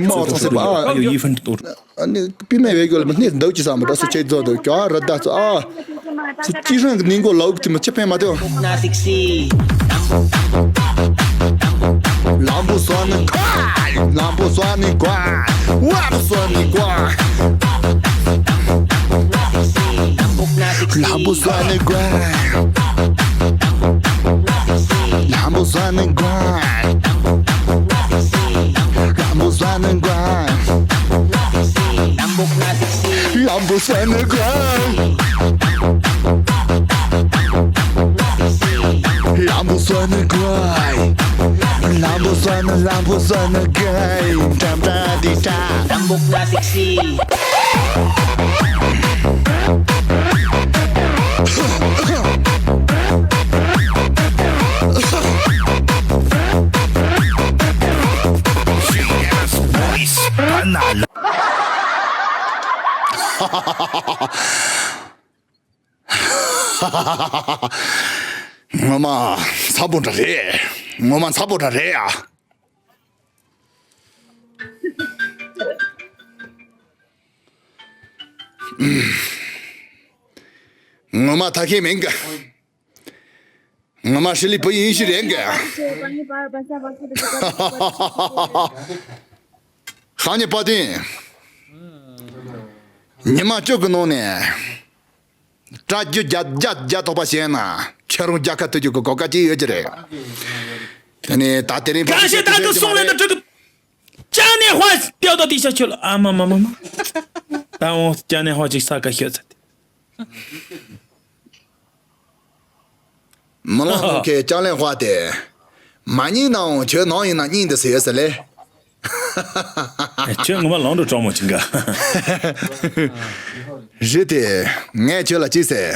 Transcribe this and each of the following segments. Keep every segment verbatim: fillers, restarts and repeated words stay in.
མ་ཚང་སེ་པ་ཨ། ཨ་ཡོ་ཡི་ཕན་ཏོར། ཨ་ནི་པི་མེ་བེ་གོལ་མ་ནི་འདོག་ཅི་སམ་ར་སུ་ཆེ་ཛོ་དོ་ཀྱ་ར་ད་ཚོ་ཨ། སུ་ཅི་རང་གི་ནིང་གོ་ལོག་ཏི་མ་ཆེ་ཕེ་མ་ཏེ། ལམ་བུ་སོ་ནི་ཀ། ལམ་བུ་སོ་ནི་ཀ། ལམ་བུ་སོ་ནི་ཀ། ལམ་བུ་སོ་ནི་ཀ། ལམ་བུ་སོ་ནི་ཀ། ལམ་བུ་སོ་ནི་ཀ། ལམ་བུ་སོ་ནི་ཀ། ལམ་བུ་སོ་ནི་ཀ། ལམ་བུ་སོ་ནི་ལམ་བུ་སོ་ནི་ཀ། ཏམ་ཏ་དི་ཏ། ངོ་མ་ཚ་པོ་འདྲ་རེད། ངོ་མ་ཚ་པོ་འདྲ་རེད་ཨ། ངོ་མ་ཐ་ཁེ་མིན་ག། ངོ་མ་ཧྲི་ལི་བུ་ཡིན་ཞིག་རེད་ག། ཧ་ཉེ་པ་ཏིན། ཉི་མ་བཅུ་གི་ནང་ནས། སྐྲ་རྒྱུ་བརྒྱ་བརྒྱ་བརྒྱ་ཐོག་པ་བྱས་ན་ཁྱེད་རང་རྒྱལ་ཁ་ཐུག་རྒྱུ་གི་གོ་སྐབས་ཅིག་ཡོད་ཀྱི་རེད། དེ་ནས་ད་དེ་རིང་ག་ཤེད་ད་དུ་སོང་ལེ་ད་ཁྲུ་དུ། ཅ་ནེ་ཧོ་ཏེའོ་ཏོ་ཏི་ཤ་ཆོལ་ཨ་མ་མ་མ་མ། ད་འོ་ཅ་ནེ་ཧོ་ཅིག་ས་ཀ་ཤོད་ཚ་ཏེ། མི་ལང་ནང་གི་ཅ་ལེན་ཧོ་ཏེ། མ་ཉིན་ནའང་ཁྱོད་ནང་ཡིན་ན་སྙིང་འདི་ཟེར་ཡོད་ཟེར་ལེ། ཁྱོད་ངོ་མ་ལང་འགྲོ་གྲོགས་མོ་ཅིག་ག། རེད་དེ། ངས་ཁྱོད་ལ་ཅི་ཟེར།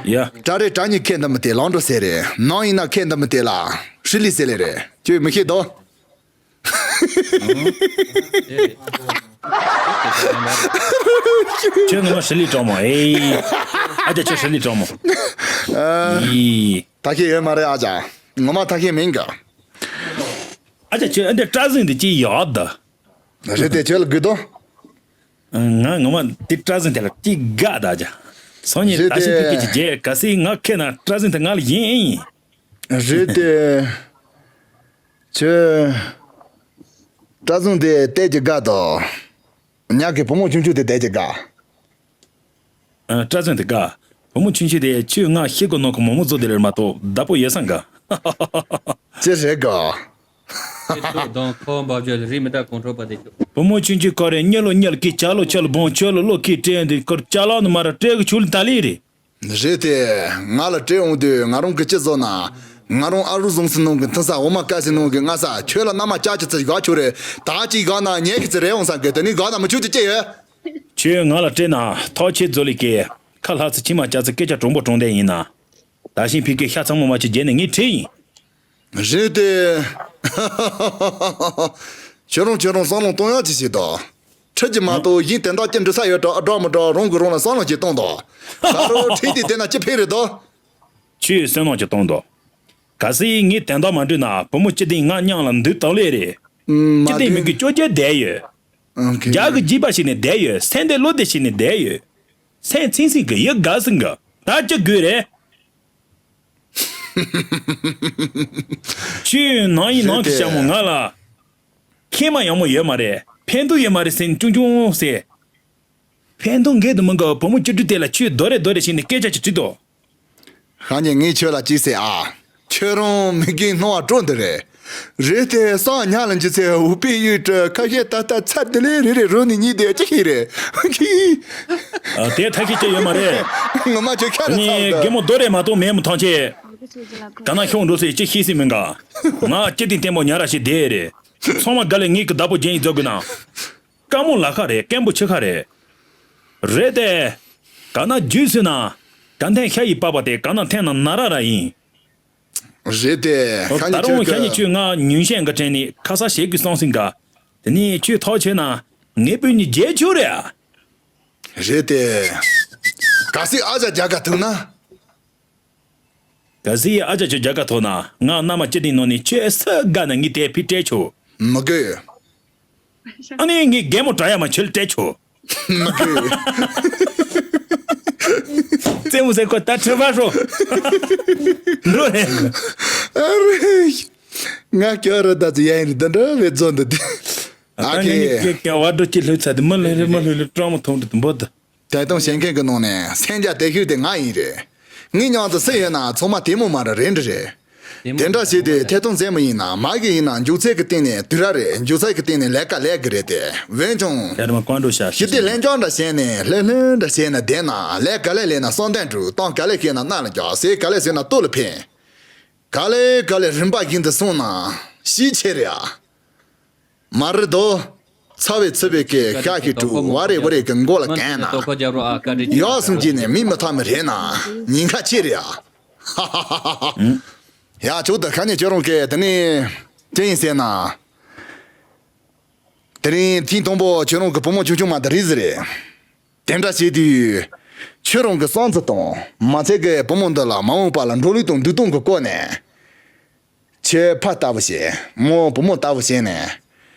ཡ། སྐྲ་རེ་སྐྲ་གཉིས་ཁེ་འདི་མི་དེ་ལང་འགྲོ་ཟེར་རེད། ནང་ཡིན་ན་ཁེ་འདི་མི་དེ་ལ་ཧྲི་ལི་ཟེར་ལེ་རེད། ཁྱོད་མི་ཤེས་དོ། ཁྱོད་ངོ་མ་ཧྲི་ལི་གྲོགས་མོ་ཨེ། ཨ་ཅག་ཁྱོད་ཧྲི་ལི་གྲོགས་མོ། ཨི། ཐ་ཁེ་ཡོད་མ་རེད་ཨ་ཅག་ངོ་མ་ཐ་ཁེ་མིན་ག། ཨ་ཅག་ཁྱོད་ཨ་འདི་སྐྲ་ཟིང་འདི་ཅི་ཡག་ད། རེད་དེ་ཁྱོད་ལ་དགོས་དོ། ང་ངོ་མ་འདི་སྐྲ་ཟིང་དེ་ལ་ཅི་དགའ་ད་ཨ་ཅག་སང་ཉིན་རེད་ད་ཤིང་དེ། ཕི་ཀི་ཅི་རྒྱལ་ག་སི་ང་ཁེ་ན་སྐྲ་ཟིང་དེ་ང་ལ་ཡིན་ཡིན། རེད་དེ། ཁྱོད། སྐྲ་ཟུང་དེ་བལྟས་ཀྱི་དགའ་དང་། ཉག་གི་བུ་མོ་ཆུང་ཆུང་དེ་བལྟས་ཀྱི་དགའ། ཨ། སྐྲ་ཟུང་དེ་དགའ། བུ་མོ་ཆུང་ཆུང་དེ་ཁྱོད་ང་ཤི་གོ་ནོ་གི་མོ་མོ་བཟོ་དེ་ལེར་མ་གཏོགས་བདག་པོ་ཡོད་སང་ག། ཅི་རེད་ག། ཁྱེད་ཚོ་གདོང་ཁོག་འབབ་རྒྱུ་ལ་རི་མི་དྭགས་གོང་ཁྲོ་པ་དེ་ཁྱོད། བུ་མོ་ཆུང་ཆུང་ཁོ་རེ་གཉེར་ལོ་གཉེར་གི་ཅ་ལོ་ཅ་ལོ་བོང་ཁྱོད་ལོ་ལོ་ཁི་དྲན་དེ་ཁོར་ཅ་ལག་ནི་མ་ར་སྤྲད་གི་ཆུ་ལ་ད་ལི་རེད། རེད་དེ། ང་ལ་སྤྲད་འོང་དུས་ང་རང་གི་ཅི་བཟོ་ན། ང་རང་ཨ་རུ་ཟུང་སི་ནང་གི་མཐུན་ས་འོ་མ་དཀར་སི་ནང་གི་ང་ས་ཁྱོད་ལ་མནའ་མ་ལྕགས་ཀྱི་ཚི་ག་ཆོ་རེད། ད་ཅི་ག་ན་ཉེ་གི་ཚི་རེད་འོང་ས་གི་དེ་ནི་ག་ན་མི་ཆུ་དེ་ཅི་ཡོད། ཁྱོད་ང་ལ་སྤྲད་ན་ཐོག་ཆེ་རྫོ་ལི་ཀེ་ཁ་ལྷ་ཚི་ཆི་མ་ལྕགས་ཚི་སྐད་ཆ་གྲུང་པོ་གྲུང་བསྡད་ཡིན་ན། ད་ཤིང་ཕི་ཀེ་ཤ་ཚང་མོ་མ་ཆི་རྒྱན་ནི་ངའི་ཁྲི་ཡིན། རེད་དེ། ཁྱོད་རང་ཁྱོད་རང་བསམ་བློ་གཏོང་ཡག་ཅིག་བྱེད་དོ། ཁྲི་ཅི་མ་གཏོགས་གཞན་དེ་འདྲ་ཅི་འདྲི་ས་ཡོད་དྲ་འདྲ་མི་འདྲ་རང་གི་རང་ལ་བསམ་བློ་ཅིག་གཏོང་དོ། ད་རུང་ཁྲི་དེ་དེ་ན་ཅི་ཕན་རེད་དོ། ཁྱོས་བསམ་བློ་ཅིག་གཏོང་དོ། གལ་སྲིད་ངས་དེ་འདྲ་མ་འདྲི་ན་བུ་མོ་སྤྱི་ལྡན་ང་མཉམ་ལ་འདུག་དང་ལེ་རེད། ཨུམ། སྤྱི་ལྡན་མི་གི་ཅོ་ཅེ་བསྡད་ཡོད། ཨོ་ཁེ། རྒྱ་གི་རྒྱུད་པ་ཞིག་ནས་བསྡད་ཡོད། སེམས་དེ་བློ་དེ་ཞིག་ནས་བསྡད་ཡོད། སེམས་ཚིང་སིང་གི་ཡི་དགའ་སིང་གི་ད་ཅི་དགོས་རེད། ཁྱོད་ནང་ཡིན་ནང་གི་ཞྭ་མོ་ང་ལ། ཁེ་མ་ཡང་མོ་ཡོད་མ་རེད། ཕན་ཐོགས་ཡོད་མ་རེད་ཟེར་ནས་ཅུང་ཅུང་ཟེར། ཕན་ཐོགས་འགལ་དུ་མི་འགལ་བ་བུ་མོ་བཅུ་དྲུག་དེ་ལ་ཁྱོད་རྡོ་རེ་རྡོ་རེ་བྱས་ནས་སྐད་ཆ་ཅིག་དྲིས་དོ། ཧ་ཉེ་ངས་ཁྱོད་ལ་ཅི་ཟེར་ཨ། ཁྱོད་རང་མི་རྒན་སྣང་བ་སྤྲོ་འདི་རེད། རེད་དེ་སང་ཉ་ལ་འཇི་ཚེ་འུ་པའི་ཡུལ་གྲུ་ཁ་ཤས་ད་ལྟ་ཚར་དེ་ལས་རེ་རེ་རོ་ནི་གཉིས་དེ་ཅི་ཤེས་རེད། ཨ། དེ་ཐག་ཤེས་ཀྱི་ཡོད་མ་རེད། ངོ་མ་ཁྱོད་ཁ་ལ་ཚ་ནི་རྒན་མོ་རྡོ་རེ་མ་གཏོགས་མེད་མི་ཐང་ཆེ། ག་ན་ཤོང་འགྲོ་སྲིད་ཅི་ཤེས་སྲིད་མིན་ག། ང་ཅི་དེ་ལྟད་མོ་ཉ་ར་ཞིག་བསྡད་རེད། ཚང་མ་དགའ་ལས་ངེད་ཀྱི་བདག་པོ་རྒྱན་ཡིན་རྫོགས་དགོས་ན། དཀའ་མོ་ལ་ཁ་རེད་སྐམ་པོ་ཆུ་ཁ་རེད། རེད་དེ། ག་ན་རྒྱུས་སུ་ན། ག་འཐེན་ཤ་ཡི་པགས་པ་དེ་ག་ན་འཐེན་ན་ན་ར་ར་ཡིན། རེད་དེ། ད་རུང་ཤ་ཉེ་ཁྱོད་ང་ཉུང་ཤས་འགའ་དྲན་ནས་ཁ་ས་ཞེ་གི་སང་སིང་ག། དེ་ནས་ཁྱོད་ཐག་ཆོད་ན་ངའི་སྤུན་གཉིས་རྒྱལ་ཆོག་རེད་ཨ། རེད་དེ། གལ་སྲིད་ཨ་ཅག་རྒྱལ་ཁ་ཐུབ་ན། གལ་སྲིད་ཨ་ཅག་ཁྱོད་རྒྱལ་ཁ་ཐོབ་ན་ང་མནའ་མ་སྤྱི་ལྡན་ནང་ནས་ཁྱོད་སུ་དགའ་ན་ངས་དེ་ཕི་སྤྲད་ཆོག་མི་དགོས། ཨ་ནི་ངས་རྒན་མོ་དྲ་ཡ་མ་ཆེལ་སྤྲད་ཆོག་མ་གི། རྩེད་མོ་ཟེར་ཁོ་ད་ཁྲི་བ་ཧྲོ། འགྲོ་རེད། ཨ་རེ། ང་སྐྱོ་རུ་ད་ཚོ་ཡ་ཡིན་འདི་འདྲ་བའི་རྫོན་འདི། ཨ་ཨ་ཁེ། ངས་ཀྱེ་ཀྱེ་བ་འགྲོ་ཅི་ལྷོད་ཚ་དི་མི་ལྷོད་ལྷོད་མི་ལྷོད་ལྷོད་སྤྲང་མོ་ཐོང་འདི་འབོད་དི། ཐད་གཏོང་བྱེད་མཁན་གྱི་ནང་ནས་སེམས་རྒྱ་དེ་ཤོས་དེ་ང་ཡིན་རེད། ངའི་མཉམ་དུ་སུ་ཡོད་ན་ཚང་མ་དེ་མོ་མ་ར་རེད་འདྲ་རེད། དེ་མོ་དེ་འདྲ་བྱས་ཏེ་ཐད་གཏོང་མཛད་མི་ཡིན་ན་མ་གི་ཡིན་ན་མཇུག་ཚད་ཀྱི་སྟེང་ནས་དུས་ར་རེད། མཇུག་ཚད་ཀྱི་སྟེང་ནས་ལས་ཀ་ལས་ཀྱི་རེད་དེ། འོན་ཀྱང་། ཡར་མ་ཀོན་འགྲོ་ཤ་ཞི་བདེ་ལྷན་སྐྱོང་འདྲ་བྱས་ནས་ལྷོད་ལྷོད་འདྲ་བྱས་ནས་བསྡད་ན་ལས་ག་ལེ་ལས་ན་བསམ་གཏན་འགྲུབ། གཏམ་ག་ལེ་བཤད་ན་རྣ་ལ་འཇགས། ཟས་ག་ལེ་ཟོས་ན་ལྟོ་ལ་ཕན། ག་ལེ་ག་ལེ་རིམ་པ་བཞིན་དུ་སོང་ན་ཤི་ཆེ་རེད་ཨ། མ་རེད་དོ། ཚ་བའི་ཚི་བའི་གི་ཤ་གི་དྲུག་བ་རེ་བ་རེ་གི་མགོ་ལ་གན་ན། ཡག་སུམ་གྱི་ནས་མི་མི་ཐ་མི་རེད་ན་ཉིན་ཁ་ཆེ་རེད་ཨ། ཧ་ཧ་ཧ་ཧ། ཡ་ཆོག་ད་ཁ་ཉེ་ཁྱོད་རང་གི་དེ་ནི་ཅི་ཡིན་ཟེར་ན། དེ་རིང་ཐེངས་དང་པོ་ཁྱོད་རང་གི་བུ་མོ་ཆུང་ཆུང་མ་དེ་རིགས་ཟེར་རེད། དེ་འདྲ་བྱེད་དུས། ཁྱོད་རང་གི་བསམ་ཚུལ་དང་མ་ཚད་ཀྱི་བུ་མོ་འདི་ལ་མ་འོངས་པ་ལ་འགྲོ་ལུགས་དང་འདུག་སྟངས་ཀྱི་སྐོར་ནས། ཁྱེད་ཕ་ལྟ་བུ་བྱས། མོ་བུ་མོ་ལྟ་བུ་བྱས་ནས།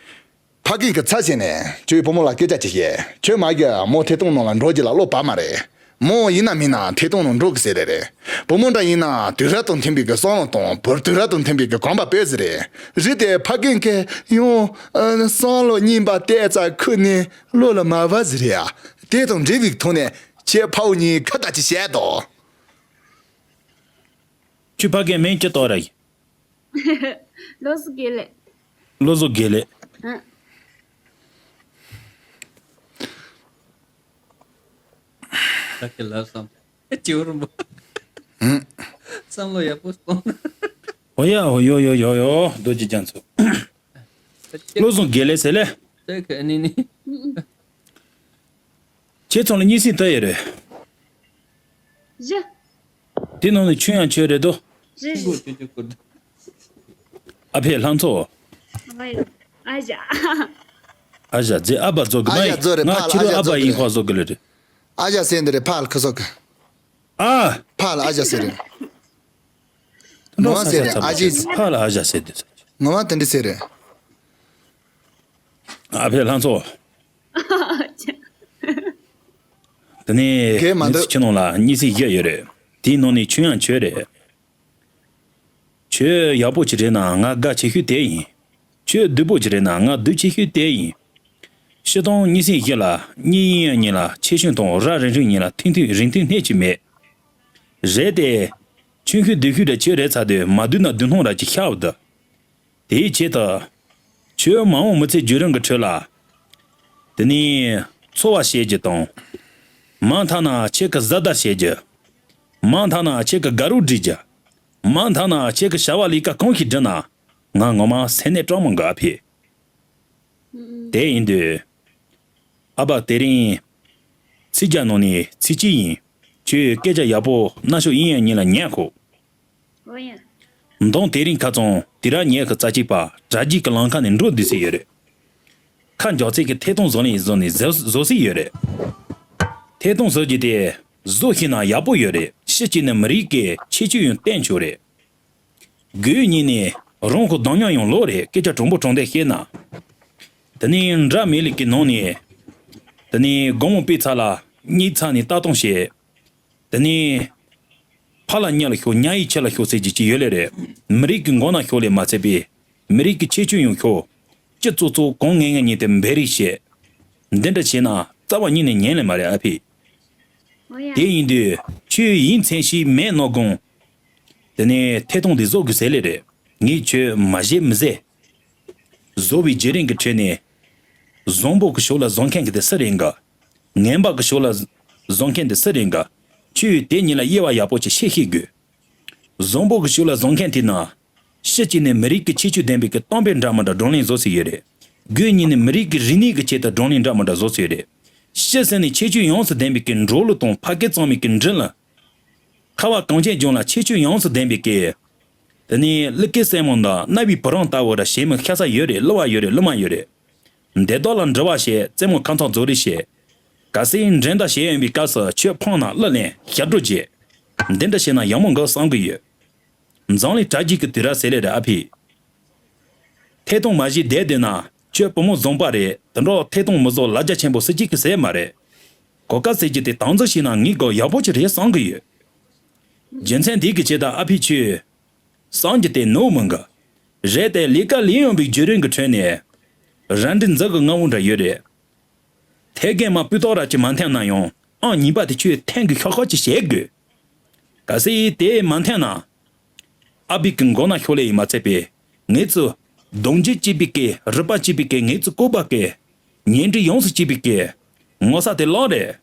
ཕ་སྐད་ཀྱི་ཚ་བྱས་ནས་ཁྱོད་བུ་མོ་ལ་སྐད་ཆ་ཅིག་བཤད། ཁྱོད་མ་གི་མོ་ཐད་གཏོང་ནང་ལ་འགྲོ་རྒྱུ་ལ་བློ་བབ་མ་རེད། མོ་ཡིན་ན་མིན་ན་ཐད་གཏོང་ནང་འགྲོ་གི་ཟེར་རེད་རེད། བུ་མོ་འདྲ་ཡིན་ན་དུས་རབས་དང་མཐུན་པའི་གི་བསམ་བློ་དང་བུ་དུས་རབས་དང་མཐུན་པའི་གི་གོམ་པ་སྤོས་ཟེར་རེད། རེད་དེ་ཕ་སྐད་ཀྱི་ཡང་བསམ་བློ་རྙིང་པ་ཏོག་ཙམ་ཁུར་ནས་བློ་ལ་མ་བབ་ཟེར་རེད་ཡ། དེ་དང་འབྲེལ་བའི་ཐོག་ནས་ཁྱེད་ཕ་བུ་གཉིས་ཁ་བརྡ་ཅིག་བྱས་དང་། ཁྱོད་ཕ་སྐད་མིང་ཅི་བཏགས་ར་ཡིན། བློ་བཟང་དགེ་ལེགས། བློ་བཟང་དགེ་ལེགས། ཨ། ད་ཁྱེད་ལ་བསམ། ཅི་བར་མོ། ཨ། བསམ་བློ་ཡག་པོ་གཏོང་། ཨོ་ཡ་ཨོ་ཡོ་ཡོ་ཡོ་ཡོ་རྡོ་རྗེ་རྒྱ་མཚོ། བློ་བཟང་དགེ་ལེགས་ཟེར་ལེ། ད་ཁྱེད་ནི་ནི། ཁྱེད་ཚང་ལ་གཉིས་སྲིང་ལྟ་ཡི་རེད། བཞི། དེ་ནང་ནས་ཆུང་ཡང་ཁྱོད་རེད་དོ། བཞི་བཞི། ཨ་ཕས་ལྷ་མཚོ། ཨ་ཡ། ཨ་ཞ། ཨ་ཞ་ཟེར་ཨ་བ་བཟོ་གི་མ་ཡིན། ཨ་ཞ་བཟོ་རེད། ང་ཕ་ལ་ཁྱེད་རང་ཨ་བ་ཡིན་ཧོ་བཟོ་གི་ལེ་རེད། ཨ་ཞ་ཟེར་འདི་རེད། ཕ་ལ་ཁུ་སོ་གི། ཨ། ཕ་ལ་ཨ་ཞ་ཟེར་རེད། ངོ་མ་ཟེར་རེད། ཨ་ཞ་ཟེར། ཕ་ལ་ཨ་ཞ་ཟེར་འདི་ཟེར། ངོ་མ་དེ་འདྲ་ཟེར་རེད། ཨ་ཕས་ལྷ་མཚོ། དེ་ནས་རྒན་མ་འདུག། མི་ཚེ་ཁྱེད་ནང་ལ་གཉིས་སྲིང་བཞི་ཡོད་རེད། དེའི་ནང་ནས་ཆུང་ཡང་ཁྱོད་རེད། ཁྱོད་ཡག་པོ་ཅིག་རེད་ན་ང་དགའ་ཆེ་ཤོས་དེ་ཡིན། ཁྱོད་སྡུག་པོ་ཅིག་རེད་ན་ང་སྡུག་ཆེ་ཤོས་དེ་ཡིན། སྤྱིར་བཏང་གཉིས་སྲིང་བཞི་ལ་གཉིས་ཡིན་ཡང་གཉིས་ལ་ཆེ་ཆུང་དང་ར་རིང་རིང་གཉིས་ལ་ཐིང་ཐིང་རིང་ཐུང་སྣེ་གཅིག་མེད། རེད་དེ། ཆུང་ཤོས་སྡུག་ཤོས་ར་ཁྱོད་རེད་ཚར་དུས་མ་སྡུག་ན་སྡུག་སྣང་ར་ཅིག་ཤར་བ་འདུག། དེའི་ཆེད་དུ། ཁྱོད་མ་འོངས་མི་ཚེ་བརྒྱུད་རིམ་གྱི་ཁྲོད་ལ། དེ་ནས་འཚོ་བ་བྱེད་རྒྱུ་དང་། མ་མཐའ་ན་ཁྱེད་ཀྱི་བཟའ་ཟླ་བྱེད་རྒྱུ། མ་མཐའ་ན་ཁྱེད་ཀྱི་དགའ་རོགས་སྒྲིག་རྒྱུ། མ་མཐའ་ན་ཁྱེད་ཀྱི་བྱ་བ་ལས་ཀ་གང་ཞིག་སྒྲུབ་ན། ང་ངོ་མ་སེམས་ནས་སྤྲང་མོ་འགའ་ཕེབས། དེ་ཡིན་དུས། ཨ་ཕ་དེ་རིང་། ཚིག་བརྒྱ་ནང་ནས་ཚིག་གཅིག་ཡིན། ཁྱོད་སྐད་ཆ་ཡག་པོ་རྣ་ཤོག་ཡིན་ཡང་ཉིན་ལ་ཉན་ཁོ། འོ་ཡ། མདང་དེ་རིང་ཁ་ཚང་དེ་ར་ཉལ་གི་རྩ་གཅིག་པ་དྲ་རྒྱའི་གི་ལམ་ཁ་ནས་འགྲོ་འདི་སྲིད་ཡོད་རེད། ཁ་འཇོག་ཚད་ཀྱི་ཐད་གཏོང་བཟོ་ལེན་བཟོ་ནས་བཟོ་བཟོ་སྲིད་ཡོད་རེད། ཐད་གཏོང་བཟོ་རྒྱུ་དེ་བཟོ་ཤེས་ན་ཡག་པོ་ཡོད་རེད། ཕྱི་གཅིག་ནས་མི་རིགས་ཀྱི་ཁྱད་ཆོས་ཡང་བསྟན་ཆོག་རེད། དགོས་ཉིན་ནས་རང་གི་གདོང་ཉམས་ཡང་ལོག་རེད། སྐད་ཆ་དྲང་པོ་དྲང་བདེན་བཤད་ན། དེ་ནས་འདྲ་མི་ལུགས་ཀྱི་ནང་ནས། དེ་ནས་དགོང་མོ་པའི་ཚ་ལ་གཉིད་ཚ་ནས་ལྟ་སྟངས་བྱེད། དེ་ནས། ཕ་ལ་ཉལ་ལ་ཤོག་ཉ་ཡི་ཆེ་ལ་ཤོག་ཟེར་གྱི་ཅི་ཡོད་ལེ་རེད། མི་རིགས་ཀྱི་མགོ་ན་ཤོག་ལས་མ་ཚད་པའི། མི་རིགས་ཀྱི་ཁྱད་ཆོས་ཡང་ཤོག་ཅི་ཙོག་ཙོག་གང་ངན་ངན་ཉིད་དེ་འབད་རེས་བྱེད། འདི་འདྲ་བྱས་ན་རྩ་བ་ཉིད་ནས་ཉན་ལེ་མ་རེད་ཨ་ཕི། འོ་ཡ། དེ་ཡིན་དུས་ཁྱོད་ཡིན་མཚན་ཞིག་མེད་ནོ་དགོངས། དེ་ནས་ཐད་གཏོང་འདི་བཟོ་དགོས་ཟེར་ལེ་རེད། ངས་ཁྱོད་མ་བཞེས་མི་ཟེར། བཟོ་བའི་བརྒྱུད་རིམ་གྱི་ཁྲོད་ནས། བཟང་པོ་གི་ཕྱོགས་ལ་བཟོ་མཁན་གྱི་དེ་སུ་རེད་འགའ། ངན་པ་གི་ཕྱོགས་ལ་བཟོ་མཁན་དེ་སུ་རེད་འགའ། ཁྱོས་དེ་གཉིས་ལ་དབྱེ་བ་ཡག་པོ་ཅིག་ཤེས་ཤེས་དགོས། བཟང་པོ་གི་ཕྱོགས་ལ་བཟོ་མཁན་དེ་ན། ཕྱི་གཅིག་ནས་མི་རིགས་ཀྱི་ཁྱད་ཆོས་ལྡན་པའི་གི་གཏམ་དཔེ་འདྲ་མི་འདྲ་བགྲོ་གླེང་བཟོ་སྲིད་ཡོད་རེད། དགོས་ཉིན་ནས་མི་རིགས་ཀྱི་རིག་གནས་ཀྱི་ཆེད་དུ་བགྲོ་གླེང་འདྲ་མི་འདྲ་བཟོ་སྲིད་ཡོད་རེད། ཕྱི་གསལ་ནས་ཁྱད་ཆོས་ཡོངས་སུ་ལྡན་པའི་གི་འབྲོག་གླུ་དང་ཕ་སྐད་གཙང་མའི་གི་འབྲི་ལ། ཁ་བ་གངས་ཅན་ལྗོངས་ལ་ཁྱད་ཆོས་ཡོངས་སུ་ལྡན་པའི་སྐད། དེ་ནས་གླུ་སྐད་སྲས་མོ་དང་རྣ་བའི་བུ་རམ་ལྟ་བུ་ར་གཞན་མི་ཤ་ཚ་ཡོད་རེད། གླུ་བ་ཡོད་རེད། གླུ་མ་ཡོད་རེད། འདི་དག་ལ་འབྲི་བ་བྱེད། རྩེད་མོ་ཁ་མཚར་རྫོགས་རེས་བྱེད། གལ་སྲིད་འགྲན་ཟླ་བྱེད་ཡོང་བའི་སྐབས་སུ་ཁྱོད་ཕངས་ན་གླུ་ལེན་ཞབས་བྲོ་བྱེད། འདི་འདྲ་བྱས་ན་ཡག་མོ་འགའ་བསམ་གི་ཡོད། འཛམ་གླིང་དྲ་རྒྱའི་གི་དུས་རབས་ཟེར་ལེ་རེད་ཨ་ཕི། ཐད་གཏོང་མ་བྱས་བསྡད་བསྡད་ན་ ཁྱོད་བུ་མོ་བཟང་པོ་རེད། དེ་འདྲ་ཐད་གཏོང་མི་བཟོ་ལ་རྒྱ་ཆེན་པོ་ཟེར་གྱི་གི་ཟེར་མ་རེད། གོ་སྐབས་ཟེར་གྱི་དེ་དམ་འཛིན་བྱས་ན་ངས་གོ་ཡག་པོ་ཅིག་རེད་བསམ་གི་ཡོད། རྒྱུ་མཚན་དེ་གི་ཆེད་དུ་ཨ་ཕས་ཁྱོད་བསམ་གྱི་དེ་ནོར་མི་འགའ། རེད་དེ་ལས་ཀ་ལས་ཡོང་བའི་བརྒྱུད་རིམ་གྱི་ཁྲོད་ནས་རང་འདྲི་འཛི་གི་མངའ་འོང་འདྲ་ཡོད་རེད། ཐད་ཀའི་མ་སྤུས་དག་ར་ཅིག་མ་འཐེན་ན་ཡང་ཨང་གཉིས་པ་དེ་ཁྱོད་འཐེན་གི་ཤོག་ཁག་ཅིག་བྱེད་དགོས། གལ་སྲིད་དེ་མ་འཐེན་ན། ཨ་བི་གི་མགོ་ན་ཤོག་ལེ་ཡིན་མ་ཚད་པས་ངེད་ཚོ་གདུང་རྒྱུད་གཅིག་པའི་སྐད། རུས་པ་གཅིག་པའི་སྐད། ངེད་ཚོ་བཀོད་པ་སྐད། ཉེ་འབྲེལ་ཡོངས་སུ་གཅིག་པའི་སྐད། ངོ་ཚ་དེ་ལག་རེད།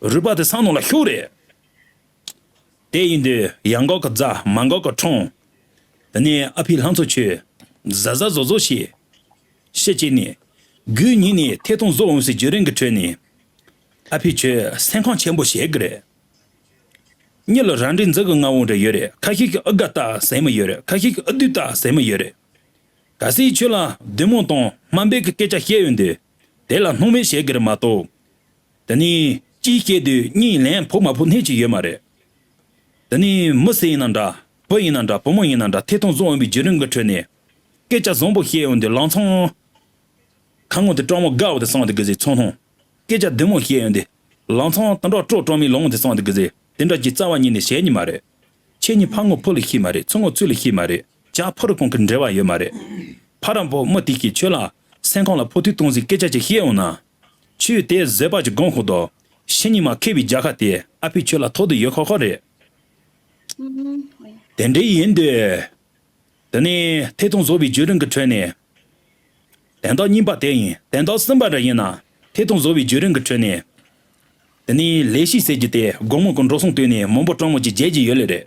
རུས་པ་དེ་ས་ནང་ལ་ཤོག་རེད། དེ་ཡིན་དུས་ཡར་འགག་གི་རྫ་མར་འགག་གི་འཕྲང་། དེ་ནས་ཨ་ཕའི་ལྷ་མཚོ་ཆོས་གཟབ་གཟབ་བཟོ་བཟོ་བྱས། ཤེད་ཅིག་ནས་དགུ་ཉིན་ནས་ཐད་གཏོང་བཟོ་འོང་སའི་བརྒྱུད་རིམ་གྱི་ཁྲོད་ནས་ཨ་ཕས་ཁྱོད་སེམས་ཁམས་ཆེན་པོ་བྱེད་གི་རེད། མྱི་ལ་རང་འདྲི་འཛི་གི་མངའ་འོང་འདྲ་ཡོད་རེད། ཁ་ཤས་ཀྱིས་ཨི་དགའ་ལྟ་ཟེར་མི་ཡོད་རེད། ཁ་ཤས་ཀྱིས་ཨི་སྡུག་ལྟ་ཟེར་མི་ཡོད་རེད། གལ་སྲིད་ཁྱོད་ལ་བདེ་མོ་དང་དམའ་འབེབས་ཀྱི་སྐད་ཆ་བཤད་ཡོང་དུས་དེ་ལ་སྣང་མེད་བྱེད་གི་རེད་མ་གཏོགས། དེ་ནས་གཅིག་བཤད་དུས་གཉིས་ལན་ཕོག་མ་ཕོག་སྣེ་གཅིག་ཡོད་མ་རེད། དེ་ནས་མི་སུ་ཡིན་ན་འདྲ། བུ་ཡིན་ན་འདྲ། བུ་མོ་ཡིན་ན་འདྲ། ཐད་གཏོང་བཟོ་འོང་བའི་བརྒྱུད་རིམ་གྱི་ཁྲོད་ནས་སྐད་ཆ་བཟང་པོ་བཤད་ཡོང་དུས་ལམ་སང་ཁ་ངོ་དེ་སྐྲག་མོ་དགའ་བོ་དེ་སོང་དེ་གི་ཟེར་ཚོར་སྣང་། སྐད་ཆ་བདེ་མོ་བཤད་ཡོང་དུས་ལམ་སང་དེ་འདྲ་སྤྲོ་སྤྲོ་མི་ལོང་དེ་སོང་དེ་གི་ཟེར། དེ་འདྲ་གྱི་རྩ་བ་ཉིད་ནས་བྱེད་ཉི་མ་རེད། ཁྱེད་གཉིས་ཕ་ངོ་ཕུ་ལ་ཤི་མ་རེད། ཚུ་ངོ་ཚུ་ལ་ཤི་མ་རེད། ཇག་ཕུ་རུ་གོང་གི་འབྲེལ་བ་ཡོད་མ་རེད། ཕ་རམ་པོ་མི་དེ་གིས་ཁྱོད་ལ་སེམས་ཁམས་ལ་ཕོག་ཐུག་གཏོང་སའི་སྐད་ཆ་ཅིག་བཤད་འོང་ན། ཁྱོད་དེ་བཟོད་པ་ཅིག་སྒོམ་ཤོག་དང་། ཕྱི་ཉིན་མ་ཁེ་བའི་རྒྱལ་ཁ་དེ་ཨ་ཕས་ཁྱོད་ལ་ཐོབ་དུ་ཡོད་ཁོ་ཁོ་རེད། དེ་འདྲ་ཡིན་དུས། དེ་ནས་ཐད་གཏོང་བཟོ་བའི་བརྒྱུད་རིམ་གྱི་ཁྲོད་ནས། དོན་དག་གཉིས་པ་དེ་ཡིན། དོན་དག་གསུམ་པ་འདྲ་ཡིན་ན། ཐད་གཏོང་བཟོ་བའི་བརྒྱུད་རིམ་གྱི་ཁྲོད་ནས། དེ་ནས་ལས་གཞི་ཟེར་རྒྱུ་དེ་དགོང་མོ་གི་འགྲོ་སོང་བཏོན་ནས་མང་པོ་སྤྲང་མོ་ཅིག་བརྗེད་ཀྱི་ཡོད་ལེ་རེད།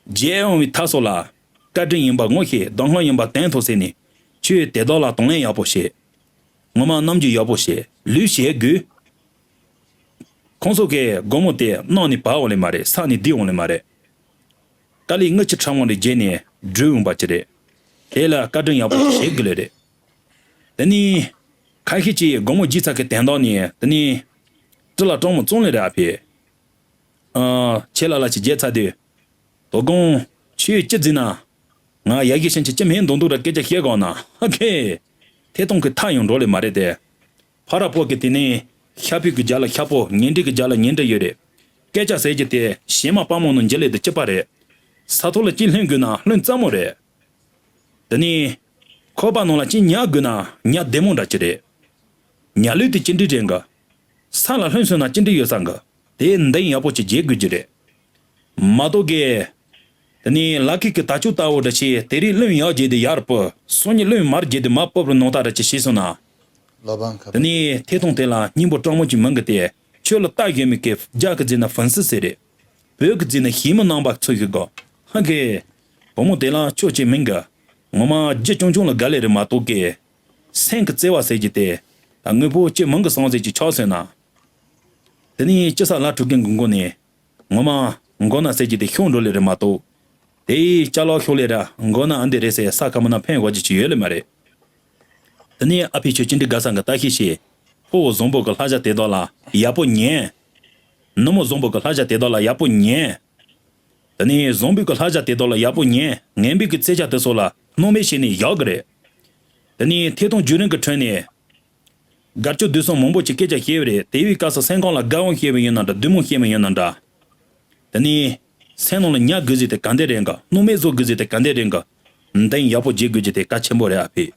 བརྗེད་འོང་བའི་མཐའ་སོགས་ལ། བཀའ་དྲིན་ཡིན་པ་ངོ་ཤེས། གདོང་ལྷ་ཡིན་པ་དོན་ཐོབ་ཟེར་ནས། ཁྱོས་དེ་དག་ལ་དང་ལེན་ཡག་པོ་བྱེད། ངོ་མ་རྣམ་འགྱུར་ཡག་པོ་བྱེད། ལུས་བྱེད་དགོས། ཁོང་ཚོ་གིས་དགོང་མོ་དེ་གནམ་ནས་བབས་འོང་ལེ་མ་རེད། ས་ནས་རྡིབ་འོང་ལེ་མ་རེད། དཀའ་ལས་དངུལ་ཆུ་ཕྲ་མོ་ལས་བརྒྱབ་ནས་བསྒྲུབས་འོང་པ་ཅིག་རེད། དེ་ལ་བཀའ་དྲིན་ཡག་པོ་བྱེད་དགོས་ལེ་རེད། དེ་ནས་ཁ་ཤས་ཀྱིས་དགོང་མོ་བརྗེད་ཚར་གི་དོན་དག་ནས་དེ་ནས་སྤྲིན་ལ་སྤྲང་མོ་བཙོང་ལེ་རེད་ཨ་ཕས། ཨ། ཁྱེད་ལ་ལ་ཅིག་བརྗེད་ཚར་དུས། དོ་དགོང་ཁྱོས་ཅི་བརྫིས་ན། ང་ཡ་གི་ཤན་ཆེ་ཅི་མིན་མདོག་མདོག་ར་སྐད་ཆ་བཤད་གོ་ན་ཧ་ཁེ། ཐད་གཏོང་གི་མཐའ་ཡང་འགྲོ་ལེ་མ་རེད་དེ། ཕ་ར་པོ་གི་དེ་ནས་ཤ་ཕུད་ཀྱི་རྒྱ་ལ་ཤ་ཕོ། ཉེ་འབྲེལ་གྱི་རྒྱ་ལ་ཉེ་འབྲེལ་ཡོད་རེད། སྐད་ཆ་ཟེར་རྒྱུ་དེ་བྱེ་མ་སྤར་མོ་ནང་འཇིབ་ལེ་དེ་གཅིག་པ་རེད། ས་ཐོག་ལ་གཅིག་ལྷུང་དགོས་ན་ལྷུང་སླ་མོ་རེད། དེ་ནས་ཁོག་པ་ནང་ལ་གཅིག་ཉལ་དགོས་ན་ཉལ་བདེ་མོ་འདྲ་ཅིག་རེད། ཉལ་ལུགས་དེ་ཅི་འདྲ་རེད་ག། ས་ལ་ལྷུང་སོང་ན་ཅི་འདྲ་ཡོད་ས་ག། དེ་འདང་ཡག་པོ་ཅིག་བྱེད་དགོས་ཀྱི་རེད། མ་གཏོགས་གི། དེ་ནས་ལ་ཁི་གི་ད་ཅུ་ལྟ་བུ་འདྲ་ཞིག་དེ་རིང་རླུང་ཡར་རྒྱས་ཏེ་ཡར་སྤོ། སང་ཉིན་རླུང་མར་རྒྱས་ཏེ་མར་སྤོ་བར་ནང་ལྟ་འདྲ་ཅིག་བྱས་སོང་ན། ལོ་པང་ཁ། དེ་ནས་ཐད་གཏོང་དེ་ལ་སྙིང་པོ་སྤྲང་མོ་ཅིག་མིན་གི་དེ། ཁྱོད་ལ་ལྟ་ཡོད་མེད་ཀི་རྒྱ་གི་རྫས་ན་ཧྥུན་སི་ཟེར་རེད། བོད་ཀྱི་རྫས་ན་ཞི་མི་རྣམ་པ་ཚོ་ཞིག་གོ། ཧ་གི། བུ་མོ་དེ་ལ་ཁྱོད་ཅིག་མིན་གི། ངོ་མ་རྒྱུ་ཆུང་ཆུང་ལ་དགའ་ལེ་རེད་མ་གཏོགས་གི། སེམས་ཀྱི་བརྩེ་བ་ཟེར་གྱི་དེ། ད་དངོས་པོ་ཅི་མང་གི་སོང་ཟེར་གྱི་ཆགས་སོང་ན། དེ་ནས་ཅི་ས་ལ་གྲུ་གིན་གི་མགོ་ནས། ངོ་མ་མགོ་ན་ཟེར་གྱི་དེ་ཤོང་འགྲོ་ལེ་རེད་མ་གཏོགས། དེའི་ཅ་ལག་ཤོག་ལེ་ར་མགོ་ན་ཨ་འདི་རེད་ཟེར་ས་ཁ་མོ་ན་ཕན་དགོས་ཀྱི་ཅི་ཡོད་ལེ་མ་རེད། དེ་ནས་ཨ་ཕས་ཁྱོད་ཅི་འདྲ་དགའ་ས་གི་ལྟ་ཤེས་ཤེས། ཕུ་བོ་བཟང་པོ་གི་ལྷ་བྱ་དེ་དག་ལ་ཡག་པོ་ཉན། ནུ་མོ་བཟང་པོ་གི་ལྷ་བྱ་དེ་དག་ལ་ཡག་པོ་ཉན། དེ་ནས་བཟང་པོ་གི་ལྷ་བྱ་དེ་དག་ལ་ཡག་པོ་ཉན། ངན་པའི་གི་རྩེ་ཆ་དེ་ཚོ་ལ་སྣང་མེད་བྱས་ནས་བཞག་གི་རེད། དེ་ནས་ཐད་གཏོང་བརྒྱུད་རིམ་གི་ཁྲོད་ནས། དགའ་སྐྱོ་སྡུག་གསུམ་མང་པོ་ཅིག་སྐད་ཆ་བཤད་པ་རེད། དེ་བས་སྐབས་སུ་སེམས་ཁམས་ལ་དགའ་བོ་བཤད་པ་ཡིན་ན་འདྲ། སྡུག་མོ་བཤད་པ་ཡིན་ན་འདྲ། དེ་ནས་སེམས་ནང་ལ་ཉར་དགོས་ཟེར་དེ་ག་འདྲ་རེད་ག། སྣང་མེད་བཟོ་དགོས་ཟེར་དེ་ག་འདྲ་རེད་ག། འདང་ཡག་པོ་བྱེད་དགོས་ཀྱི་དེ་གལ་ཆེན་པོ་རེད་ཨ་ཕས།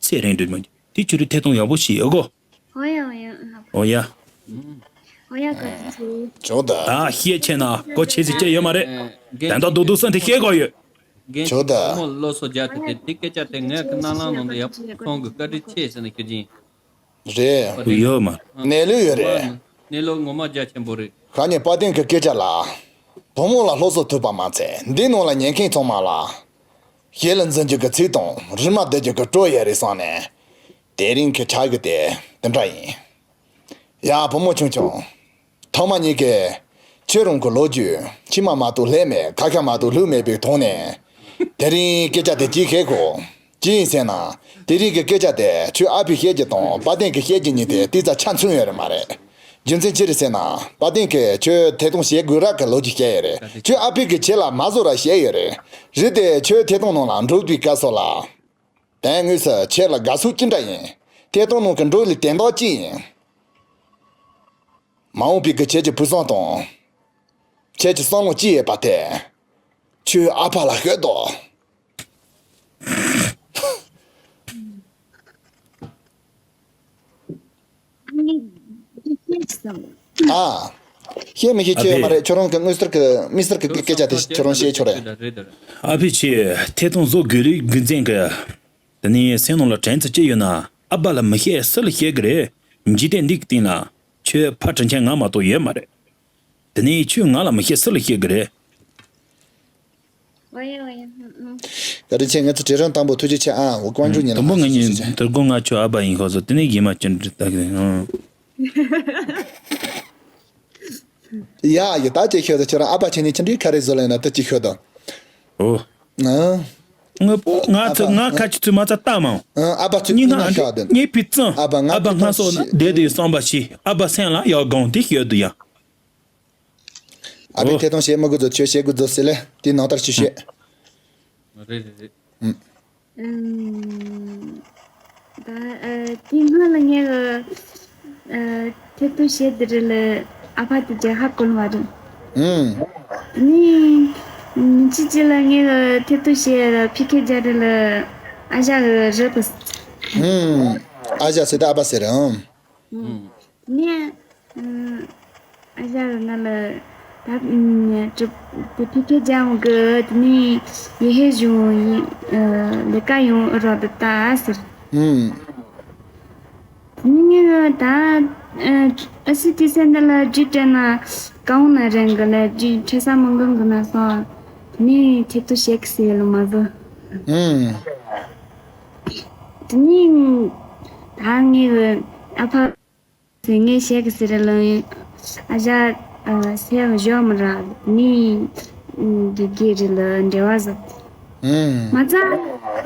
ཚེ་རིང་དུ་མ་དེ་ཆུ་རུ་ཐད་གཏོང་ཡག་པོ་བྱེད་ཨ་གོ། ཨོ་ཡ་ཨོ་ཡ། ཨོ་ཡ། ཨོ་ཡ་ག་ཚོད། ཇོ་ད། ད་ཤེས་ཆེ་ན་གོ་ཆེ་ཟིག་ཅི་ཡོད་མ་རེད། ཨེ། དན་ད་རྡོག་རྡོག་སོན་དེ་ཤེས་གོ་ཡོད། རྒན་ཇོ་ད། ཁོ་མོ་ལོ་སོ་བརྒྱ་དེ་དེ་དེ་སྐད་ཆ་དེ་ངའི་ཁ་ནང་ལ་ནང་དུ་ཡག་པོ་ཁོང་གི་བཀའ་དྲིན་ཆེ་ཟེར་ནས་ཁྱེར་གྱིན། རེད། ཡོད་མ། གནས་ལུགས་ཡོད་རེད། གནས་ལུགས་ངོ་མ་རྒྱ་ཆེན་པོ་རེད། ཁ་ཉིན་དཔལ་ལྡན་གྱི་སྐད་ཆ་ལ། བུ་མོ་ལ་སློབ་གསོ་ཐུབ་པ་མ་ཚད་འདི་ནང་ལ་ཉན་མཁན་ཚང་མ་ལ། ཞེ་ལ་འཛིན་རྒྱུ་གི་ཚིག་དང་རིལ་མ་བསྡད་རྒྱུ་གི་གྲོ་ཡོད་རེད་བསམ་ནས། དེ་རིང་གི་ཆ་གི་དེ་དེ་འདྲ་ཡིན། ཡ་བུ་མོ་ཆུང་ཆུང་། ཐོག་མ་ཉིད་ཀྱི། ཁྱོད་རང་གི་ལོ་རྒྱུས་མཆིལ་མ་མ་གཏོགས་ལྷད་མེད། ཁ་ཁ་མ་གཏོགས་ལྷུག་མེད་པའི་ཐོག་ནས། དེ་རིང་སྐད་ཆ་དེ་ཅིག་བཤད་གོ། ཅི་ཡིན་ཟེར་ན། དེ་རིང་གི་སྐད་ཆ་དེ་ཁྱོད་ཨ་ཕས་བཤད་རྒྱུ་དང་དཔལ་ལྡན་གྱིས་བཤད་རྒྱུ་གཉིས་དེ་ཏིག་ཙམ་ཆ་མཚུངས་ཡོད་རེད་མ་རེད། རྒྱུ་མཚན་ཅི་རེད་ཟེར་ན། དཔལ་ལྡན་གྱིས་ཁྱོད་ཐད་གཏོང་བྱེད་དགོས་རག་གི་ལོ་རྒྱུས་བཤད་ཡོད་རེད། ཁྱོད་ཨ་ཕས་གི་ཁྱེད་ལ་མ་བཟོ་ར་བཤད་ཡོད་རེད། རེད་དེ་ཁྱོད་ཐད་གཏོང་ནང་ལ་འགྲོ་དུས་སྐབས་སུ་ལ། དོན་དངོས་སུ་ཁྱེད་ལ་དགའ་ཚོར་ཅི་འདྲ་ཡིན། ཐད་གཏོང་ནང་གི་འགྲོ་ལུགས་དོན་དག་ཅི་ཡིན། མ་འོངས་པའི་གི་ཁྱེད་ཀྱི་བུ་བཟང་དང་། ཁྱེད་ཀྱི་བསམ་བློ་ཅི་ཡོད་པ་དེ། ཁྱོད་ཨ་ཕ་ལ་ཤོད་དོ། ཨ། ཤེས་མི་ཤེས་ཁྱོད་ཡོད་མ་རེད། ཁྱོད་རང་གི་དངོས་ཟུར་གི་མི་ཟུར་གི་སྐད་ཆ་དེ་ཁྱོད་རང་ཤེས་ཆོག་རེད། ཨ་ཕི་ཆེ་ཐད་གཏོང་བཟོ་དགོས་རིགས་རྒྱུ་མཚན་གི། དེ་ནས་སེམས་ནང་ལ་དྲན་ཚུལ་ཅི་ཡོད་ན་ཨ་ཕ་ལ་མི་བཤད་སུ་ལ་བཤད་གི་རེད། འཇིག་རྟེན་འདི་གི་སྟེང་ལ་ཁྱོད་ཕ་དྲིན་ཆེན་ང་མ་གཏོགས་ཡོད་མ་རེད། དེ་ནས་ཁྱོད་ང་ལ་མི་བཤད་སུ་ལ་བཤད་གི་རེད། ཨོ་ཡ་ཨོ་ཡ། ཨུ་ཨུ། བཀའ་དྲིན་ཆེ། ང་ཚོ་དྲི་རིམ་དང་པོ་ཐུགས་རྗེ་ཆེ། ཨ་འོ་ཀོང་ཇུ་ཉིན་དང་པོ་ང་ཉིན་དུ་དགོང་ང་ཁྱོད་ཨ་ཕ་ཡིན་ཁོ་ཚོ་དེ་ནས་གི་མ་ཅུན་དྲི་ད་གི་ཨང་། ཡ་ཡ་ད་ཅི་ཤོད་དོ། ཁྱོད་རང་ཨ་ཕ་ཆེ་ནི་ཅི་འདྲའི་ཁ་རེ་བཟོ་ལེ་ན་ད་ཅི་ཤོད་དོ། ཨོ། ཨ། ང་པོ་ང་ཚོ་ང་ཁ་ཆུ་ཚོད་མ་ཚ་ལྟ་མང་། ཨ་ཕ་ཚོ་ཉི་ང་ཤ་དེ། ངའི་ཕི་ཙང་ཨ་ཕ་ང་ཨ་ཕ་ང་སོ་ན་བསྡད་དེ་བསམ་པ་ཤི་ཨ་ཕ་སེམས་ལ་ཡག་གང་དེ་ཤོད་དུ་ཡ། ཨ་ཕའི་ཐད་གཏོང་བྱེད་མི་དགོས་ཚོ་ཁྱོད་བྱེད་དགོས་ཚོ་ཟེར་ལེ་དེ་ནང་ལྟར་ཅི་བྱེད། རེད་རེད་རེད། ཨུམ། ད་ཨ་དེ་སྔོན་ལ་ངས་ཨ་ཐད་གཏོང་བྱེད་དེ་རེད་ལ་ཨ་ཕ་དེ་རྒྱ་ཧ་གོ་ལ་མ་རེད། ཨུམ། ནི་ཉིན་གཅིག་ཅིག་ལ་ངས་ཐད་གཏོང་བྱེད་ལ་ཕི་ཁེ་རྒྱ་རེད་ལ་ཨ་ཞག་རེད་པ། ཨུམ། ཨ་ཞག་ཟེར་ད་ཨ་ཕ་ཟེར་ཨང་། ཨུམ། ནས་ཨ་ཞག་ང་ལ་ད་ཨུམ་གྲུབ་དེ་ཕི་ཁེ་རྒྱ་འོང་གི་དེ་ནས་ཡེ་ཧེ་བཞུགས་ཡིན་ལས་ཀ་ཡོང་རོགས་དེ་ད་ཟེར། ཨུམ། དེ་ནས་ངས་ད་ཨ་སི་ཏི་སེ་འདི་ལ་རྒྱུ་སྤྲད་ན་གང་ན་རན་གི་ལ་རྒྱུ་འཕྲད་ས་མི་འགོང་གི་ན་སོང་། དེ་ནས་ཁྱེད་ཚོ་བཤད་གི་ཟེར་ལ་མ་བཟོ། ཨུམ། དེ་ནས་ད་ངས་ཨ་ཕ་ཟེར་ངས་བཤད་གི་ཟེར་ལ་ཨ་ཞག་ཨ་སེམས་ཞོག་མི་ར་ནི་དགེ་རྒན་རེ་ལ་འབྲེལ་བ་བཟོ། ཨུམ། མ་ཚང་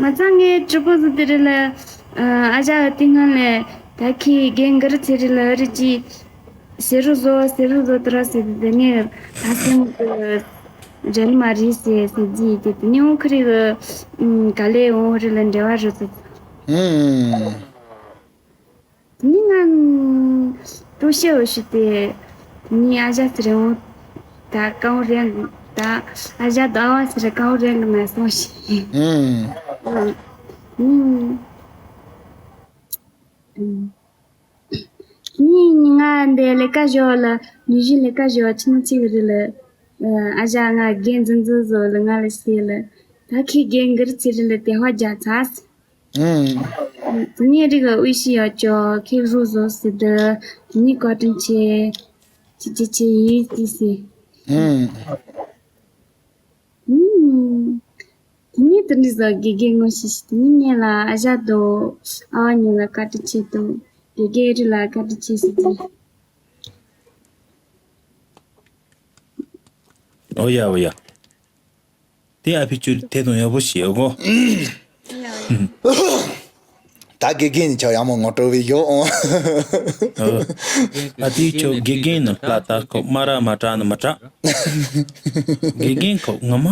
མ་ཚང་ངས་གྲོགས་པོ་ཟིག་དེ་རེད་ལ། ཨ་ཞག་དེ་སྔོན་ལས་ད་ཁྱི་རྒན་གར་ཚེ་རེད་ལ་རེད་ཀྱི། ཟེར་རུ་བཟོ་ཟེར་རུ་བཟོ་དུ་ར་ཟེར་དེ་ངས་ད་སེམས་ཀྱི་རེད་མ་རེད་ཟེར་ཟེར་རྒྱུ་དེ་དེ་ནས་འོང་ཁི་རེ་གི་ག་ལེ་འོང་རེད་ལ་འབྲེལ་བ་རུ་ཚོ། ཨུམ། ནི་ང་ཏུ་ཤེ་འོ་ཤི་ཏེ་ནི་ཨ་ཞག་ཚེ་རིང་ད་ཀའོ་རེང་ད་ཨ་ཞག་ད་བ་ཚེ་རིང་ཀའོ་རེང་ན་སོང་ཤི། ཨུམ། ཨུམ། ནི་ནི་ང་འདི་ལས་ཀ་ཞོ་ལ་ནི་ཞི་ལས་ཀ་ཞོ་ཆི་མོ་ཆི་གི་རེད་ལ། ཨ་ཞག་ང་རྒན་འཛིན་འཛིན་བཟོ་ལ་ང་ལ་ཟེར་ལ་ད་ཁྱི་རྒན་གིར་ཚེ་རིང་ལ་དེ་བ་རྒྱ་ཚ། ཨུམ། དེ་ནས་རིག་འོས་ཤི་ཡོད་ཅོག་ཁེ་རུ་བཟོ་སྲིད་དེ་ནི་བཀའ་དྲིན་ཆེ། ཅི་ཅི་ཅི་ཡིས་ཏི་སི། ཨུམ། ཨུམ། དེ་ནས་དེ་འདྲ་བཟོ་དགེ་རྒན་ངོ་ཤེས་ཤིག་དེ་ནས་ངེད་ལ་ཨ་ཞག་དོ་ཨ་བ་ཉིད་ལ་བཀའ་དྲིན་ཆེ་དོ་དགེ་རྒན་རི་ལ་བཀའ་དྲིན་ཆེ་ཟེར་གི། ཨོ་ཡ་ཨོ་ཡ། དེ་ཨ་ཕི་ཅུ་དེ་དང་ཡག་པོ་ཞེ་གོ། ད་དགེ་རྒན་ནི་ཆོ་ཡག་མོ་ངོ་སྤྲོད་བའི་ཡོ་ཨོ། ཨ་དེ་ཆོ་དགེ་རྒན་ནི་ལ་ད་ཁོ་མ་ར་མ་དྲག་ནི་མ་དྲག་དགེ་རྒན་ཁོ་ངོ་མ་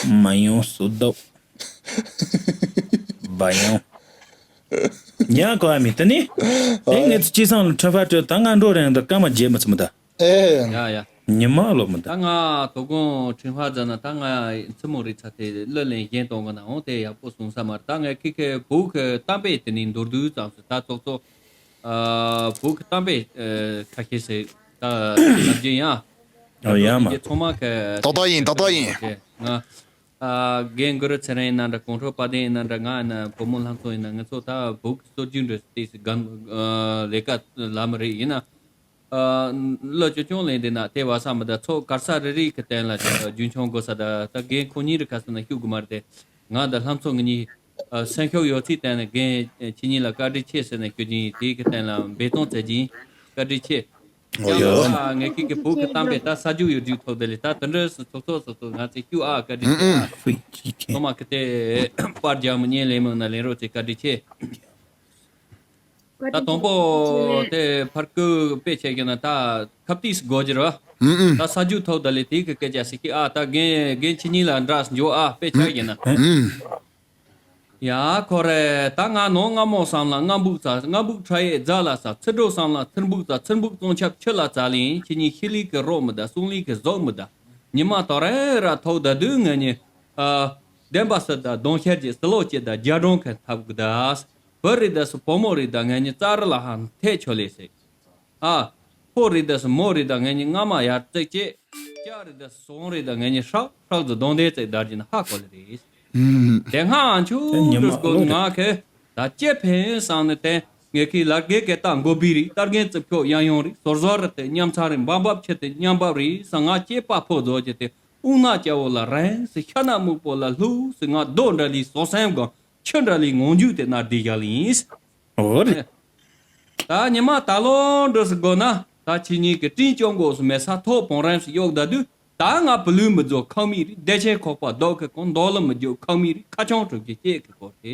མ་ཡོང་སུ་དོ། བ་ཡོང་། ཡང་གོ་ཨ་མི་དེ་ནི། དེ་ངེད་ཚོ་ཅི་སང་ལ་ཁྲི་ཕ་སྤྲོད་ད་ང་འགྲོ་རེང་ད་སྐར་མ་བརྗེད་མི་ཚུམ་ད། ཨེ། ཡ་ཡ། ཉི་མ་ལོ་མི་ད། ད་ང་དོ་དགོང་ཁྲི་ཕ་ཛ་ན་ད་ང་མཚན་མོ་རེད་ཚ་དེ་གླུ་ལེན་གཞན་གཏོང་གི་ན་འོང་དེ་ཡག་པོ་གསུང་ས་མ་རེད། ད་ངས་ཁི་ཁི་བོད་ཀྱི་གཏམ་དཔེ་དེ་ནི་མདོར་བསྡུས་ཙམ་ཞིག་ད་ཙོག་ཙོག་ཨ་བོད་ཀྱི་གཏམ་དཔེ་ཨ་ཁ་ཤས་ཤིག་ད་ལབ་རྒྱུ་ཡིན་ཨ། ཨོ་ཡ་མ། ཚང་མ་ཁ་ཏག་ཏག་ཡིན་ཏག་ཏག་ཡིན། ང་ཨ་རྒན་གུ་རུ་ཚེ་རིང་ཡིན་ན་འདྲ་གོང་ཁྲོ་དཔལ་ལྡན་ཡིན་ན་འདྲ་ང་ཡིན་ན་བུ་མོ་ལྷ་མཚོ་ཡིན་ན་ང་ཚོ་ད་བོད་ཀྱི་སྲོལ་རྒྱུན་འདྲ་ཏོག་ཙམ་ག་ཨ་ལས་ཀ་ལ་མི་རེད་ཡིན་ན། ཨ་གླུ་ཅོ་ཅུང་ལེན་དེ་ན་དེ་བ་ས་མི་ད་ཚོ་གར་ས་རེ་རེ་གི་སྟེང་ལ་རྒྱུན་འཁྱོངས་དགོས་ས་ད་ད་རྒན་ཁོ་གཉིས་རི་ཁ་སོ་ན་ཤུགས་དགོས་མ་རེད་དེ་ང་ད་ལྷ་མཚོ་ང་གཉིས་ཨ་སེམས་ཤུགས་ཡོད་ཚིག་སྟེང་ནས་རྒན་ཁྱེད་གཉིས་ལ་བཀའ་དྲིན་ཆེ་ཟེར་ནས་ཞུ་རྒྱུ་ཡིན། དེའི་གི་སྟེང་ལ་འབད་བརྩོན་བྱེད་རྒྱུ་ཡིན། བཀའ་དྲིན་ཆེ། ཨོ་ཡ། ཡང་ན་ངེད་ཀྱི་གི་བོད་ཀྱི་གཏམ་དཔེ་ད་ས་རྒྱུ་ཡོད་རྒྱུ་ཐོག་དེ་ལས་ད་དེ་འདྲ་སུ་ཚོགས་ཚོགས་སོ་སོ་ང་ཚོས་ཤུགས་ཨ་བཀའ་དྲིན་ཆེ་ཨ། ཚང་མ་གི་དེ་པར་རྒྱག་མི་ཉན་ལེན་མི་ན་ལེན་རོགས་བྱེད། བཀའ་དྲིན་ཆེ། ད་དང་པོ་དེ་ཕར་སྐུ་དཔེ་ཆ་ཡིན་ན་ད་ཁ་པིས་སྒོ་འགྱུར་བ། ཨུམ་ཨུམ། ད་ས་རྒྱུ་ཐོག་ད་ལས་དེ་གི་སྐད་ཆ་ཞིག་གི་ཨ་ད་རྒན་རྒན་ཁྱེད་གཉིས་ལ་འདྲ་འཇོག་ཨ་དཔེ་ཆ་ཡིན་ན། ཨུམ། ཡ་ཁོ་རེ་ད་ང་ནོ་ང་མོ་བསམ་ལ་ང་འབུག་ཚ་ང་འབུག་ཁྲ་ཡེ་རྫ་ལ་ཚ་ཚི་འགྲོ་བསམ་ལ་ཚིར་འབུག་ཚ་ཚིར་འབུག་བཙོང་ཆབ་ཆུ་ལ་ཚ་ལིན་ཁྱེད་གཉིས་ཤི་ལི་གི་རོ་མི་ད་སུང་ལི་གི་ཟོག་མི་ད། ཉི་མ་དོ་རེ་ར་ཐོག་ད་དུས་ང་གཉིས་ཨ་བདེན་པ་སི་ད་གདོང་ཤར་གྱི་སི་ལོ་ཅེ་ད་རྒྱ་གྲོང་ཁ་ཐབ་གི་ད། བུ་རེད་ད་སུ་བུ་མོ་རེད་ད་ང་གཉིས་རྩ་རི་ལ་ཧང་ཐེ་ཆོ་ལེ་སེ། ཨ། ཕོ་རེད་ད་སུ་མོ་རེད་ད་ང་གཉིས་རྔ་མ་ཡར་བརྩེགས་བྱེད། སྐྱ་རེད་ད་སུ་སོང་རེད་ད་ང་གཉིས་ཧྲག་ཧྲག་ཏུ་གདོང་ལྡན་བརྩེགས་བདར་གྱིན་ཧ་གོ་ལེ་རེད། དེ་སྔ་ཨ་ཆུ་དེ་ཉི་མ་འགྲོ་སྐོར་ལོ་ང་ཁེ་ད་ལྕེ་ཕན་བསམ་ནས་དེ་ངེད་ཀྱི་ལག་གེ་སྐད་བཏང་མགོ་བི་རེད། རྟ་རྒན་རྩིབ་ཁྱོག་ཡང་ཡོང་རེད། ཟོར་ཟོར་རེད་དེ་མཉམ་ཚང་རེད། འབབ་འབབ་ཆེ་དེ་མཉམ་འབབ་རེད་ས་ང་ལྕེ་པ་ཕོ་རྫོགས་ཀྱི་དེ་དབུགས་ནག་སྐྱ་བོ་ལ་རན་སི་ཤ་ན་སྨུག་པོ་ལ་ལྷུག་སི་ང་རྡོ་འདྲ་ལི་ཟོ་སེམས་སྒང་ཆུ་འདྲ་ལི་ངོང་རྒྱུག་དེ་ན་བསྡད་བཞག་ལེ་ཡིན། འོ་རེད། ད་ཉི་མ་ད་ལོ་འགྲོ་སི་དགོ་ན་ད་ཁྱེད་གཉིས་ཀྱི་སྤྲིན་སྐྱོང་སྒོ་སུ་མེད་ས་ཐོག་བོང་རིམ་སུ་གཡོག་ད་དུས་ད་ང་བུ་ལུས་མི་རྫོགས་ཁང་མིག་རེད། བདེ་ཆེན་ཁོག་པ་རྡོ་ཁེ་གོང་མདོག་ལ་མི་རྒྱུག་ཁང་མིག་རེད། ཁ་ཆུང་གྲུབ་ཀྱི་སྐྱེས་ཀྱི་སྐོར་དེ།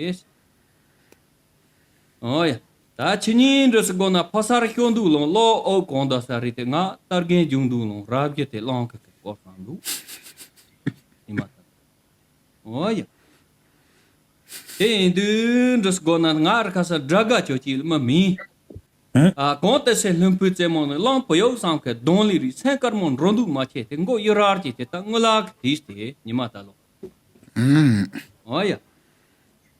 ཨོ་ཡ། ད་ཁྱེད་གཉིས་འགྲོ་སི་དགོ་ན་ཕོ་གསར་ཤོ་འདུག་ལོང་ལོ་ཨོ་གོང་ད་ས་རེད་དེ་ང་རྟ་རྒན་རྒྱུག་འདུག་ལོང་རབ་རྒྱུ་དེ་གླང་ཁེ་ཀྱི་སྐོར་བསམ་འདུག་ཉི་མ་ད། ཨོ་ཡ། དེ་ཡིན་དུས་འདྲི་དགོས་ན་ང་ར་ཁ་སང་དགྲ་དགའ་ཆོས་ཀྱི་མི་མིན། ཨ་གོང་དེ་སེ་ལྷུན་པོའི་རྩེ་མོ་ནས་གླང་བུ་ཡོག་བསམ་ཁའི་གདོང་ལི་རི་སེང་དཀར་མོ་འགྲོ་འདུག་མ་ཆེ་དེ་མགོ་གཡུ་རར་གྱི་དེ་ད་དངུལ་ལག་གི་དེ་དེ་ཉི་མ་ད་ལོ། ཨོ་ཡ།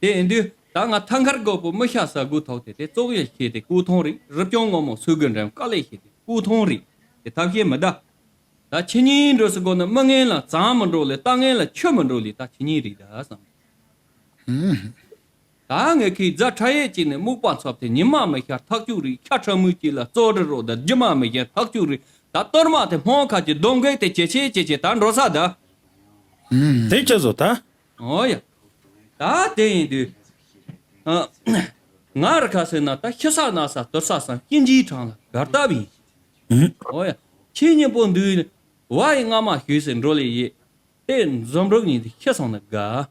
དེ་ཡིན་དུས་ད་ང་ཐང་མཁར་དགོས་པོ་མི་ཤ་ས་དགུ་ཐོག་དེ་དེ་ཙོག་ཡ་ཤེས་དེ་སྐུ་ཐོང་རི་རི་སྐྱོང་ངོ་མོ་སུ་གི་འགྲེམ་དཀའ་ལས་ཤེས་དེ་སྐུ་ཐོང་རི་དེ་ཐབས་ཤེས་མི་ད། ད་ཁྱེད་གཉིས་འགྲོ་སི་དགོ་ན་མི་ངན་ལ་གཙང་མི་འགྲོ་ལེ་རྟ་ངན་ལ་ཆུ་མི་འགྲོ་ལེ་ད་ཁྱེད་གཉིས་རེད་ད་བསམ། ད་ངས་ཁྱེད་རྫ་ཁྲ་ཡེ་གཅིག་ནས་སྨུག་པ་འཚོབ་དེ་ཉི་མ་མི་ཤར་ཐག་ཆུ་རེད། ཁྱ་ཁྲ་མུ་གཅིག་ལ་རྩོ་རི་རོ་ད་རྒྱུ་མ་མི་ཤར་ཐག་ཆུ་རེད། ད་གཏོར་མ་དེ་སྨོན་ཁ་གི་གདོང་གེ་དེ་ཇེ་ཆེ་ཇེ་ཆེ་ད་འགྲོ་ས་ད། དེ་ཅི་བཟོ་ད། ཨོ་ཡ། ད་དེ་ཡིན་དུས། ཨ། ང་ར་ཁ་སེ་ན་ད་ཤི་ས་ན་ས་གཏོར་ས་སང་སྐྱིན་གྱིས་དྲང་ལ་གར་ལྟ་བིན། ཨོ་ཡ། ཁྱེད་གཉིས་པོ་འདུས་ནས་བ་ཡི་རྔ་མ་ཞུས་སེ་འགྲོ་ལེ་ཡེ། དེ་འཛོམས་རོགས་ཉིད་དེ་ཤི་སོང་ན་དགའ།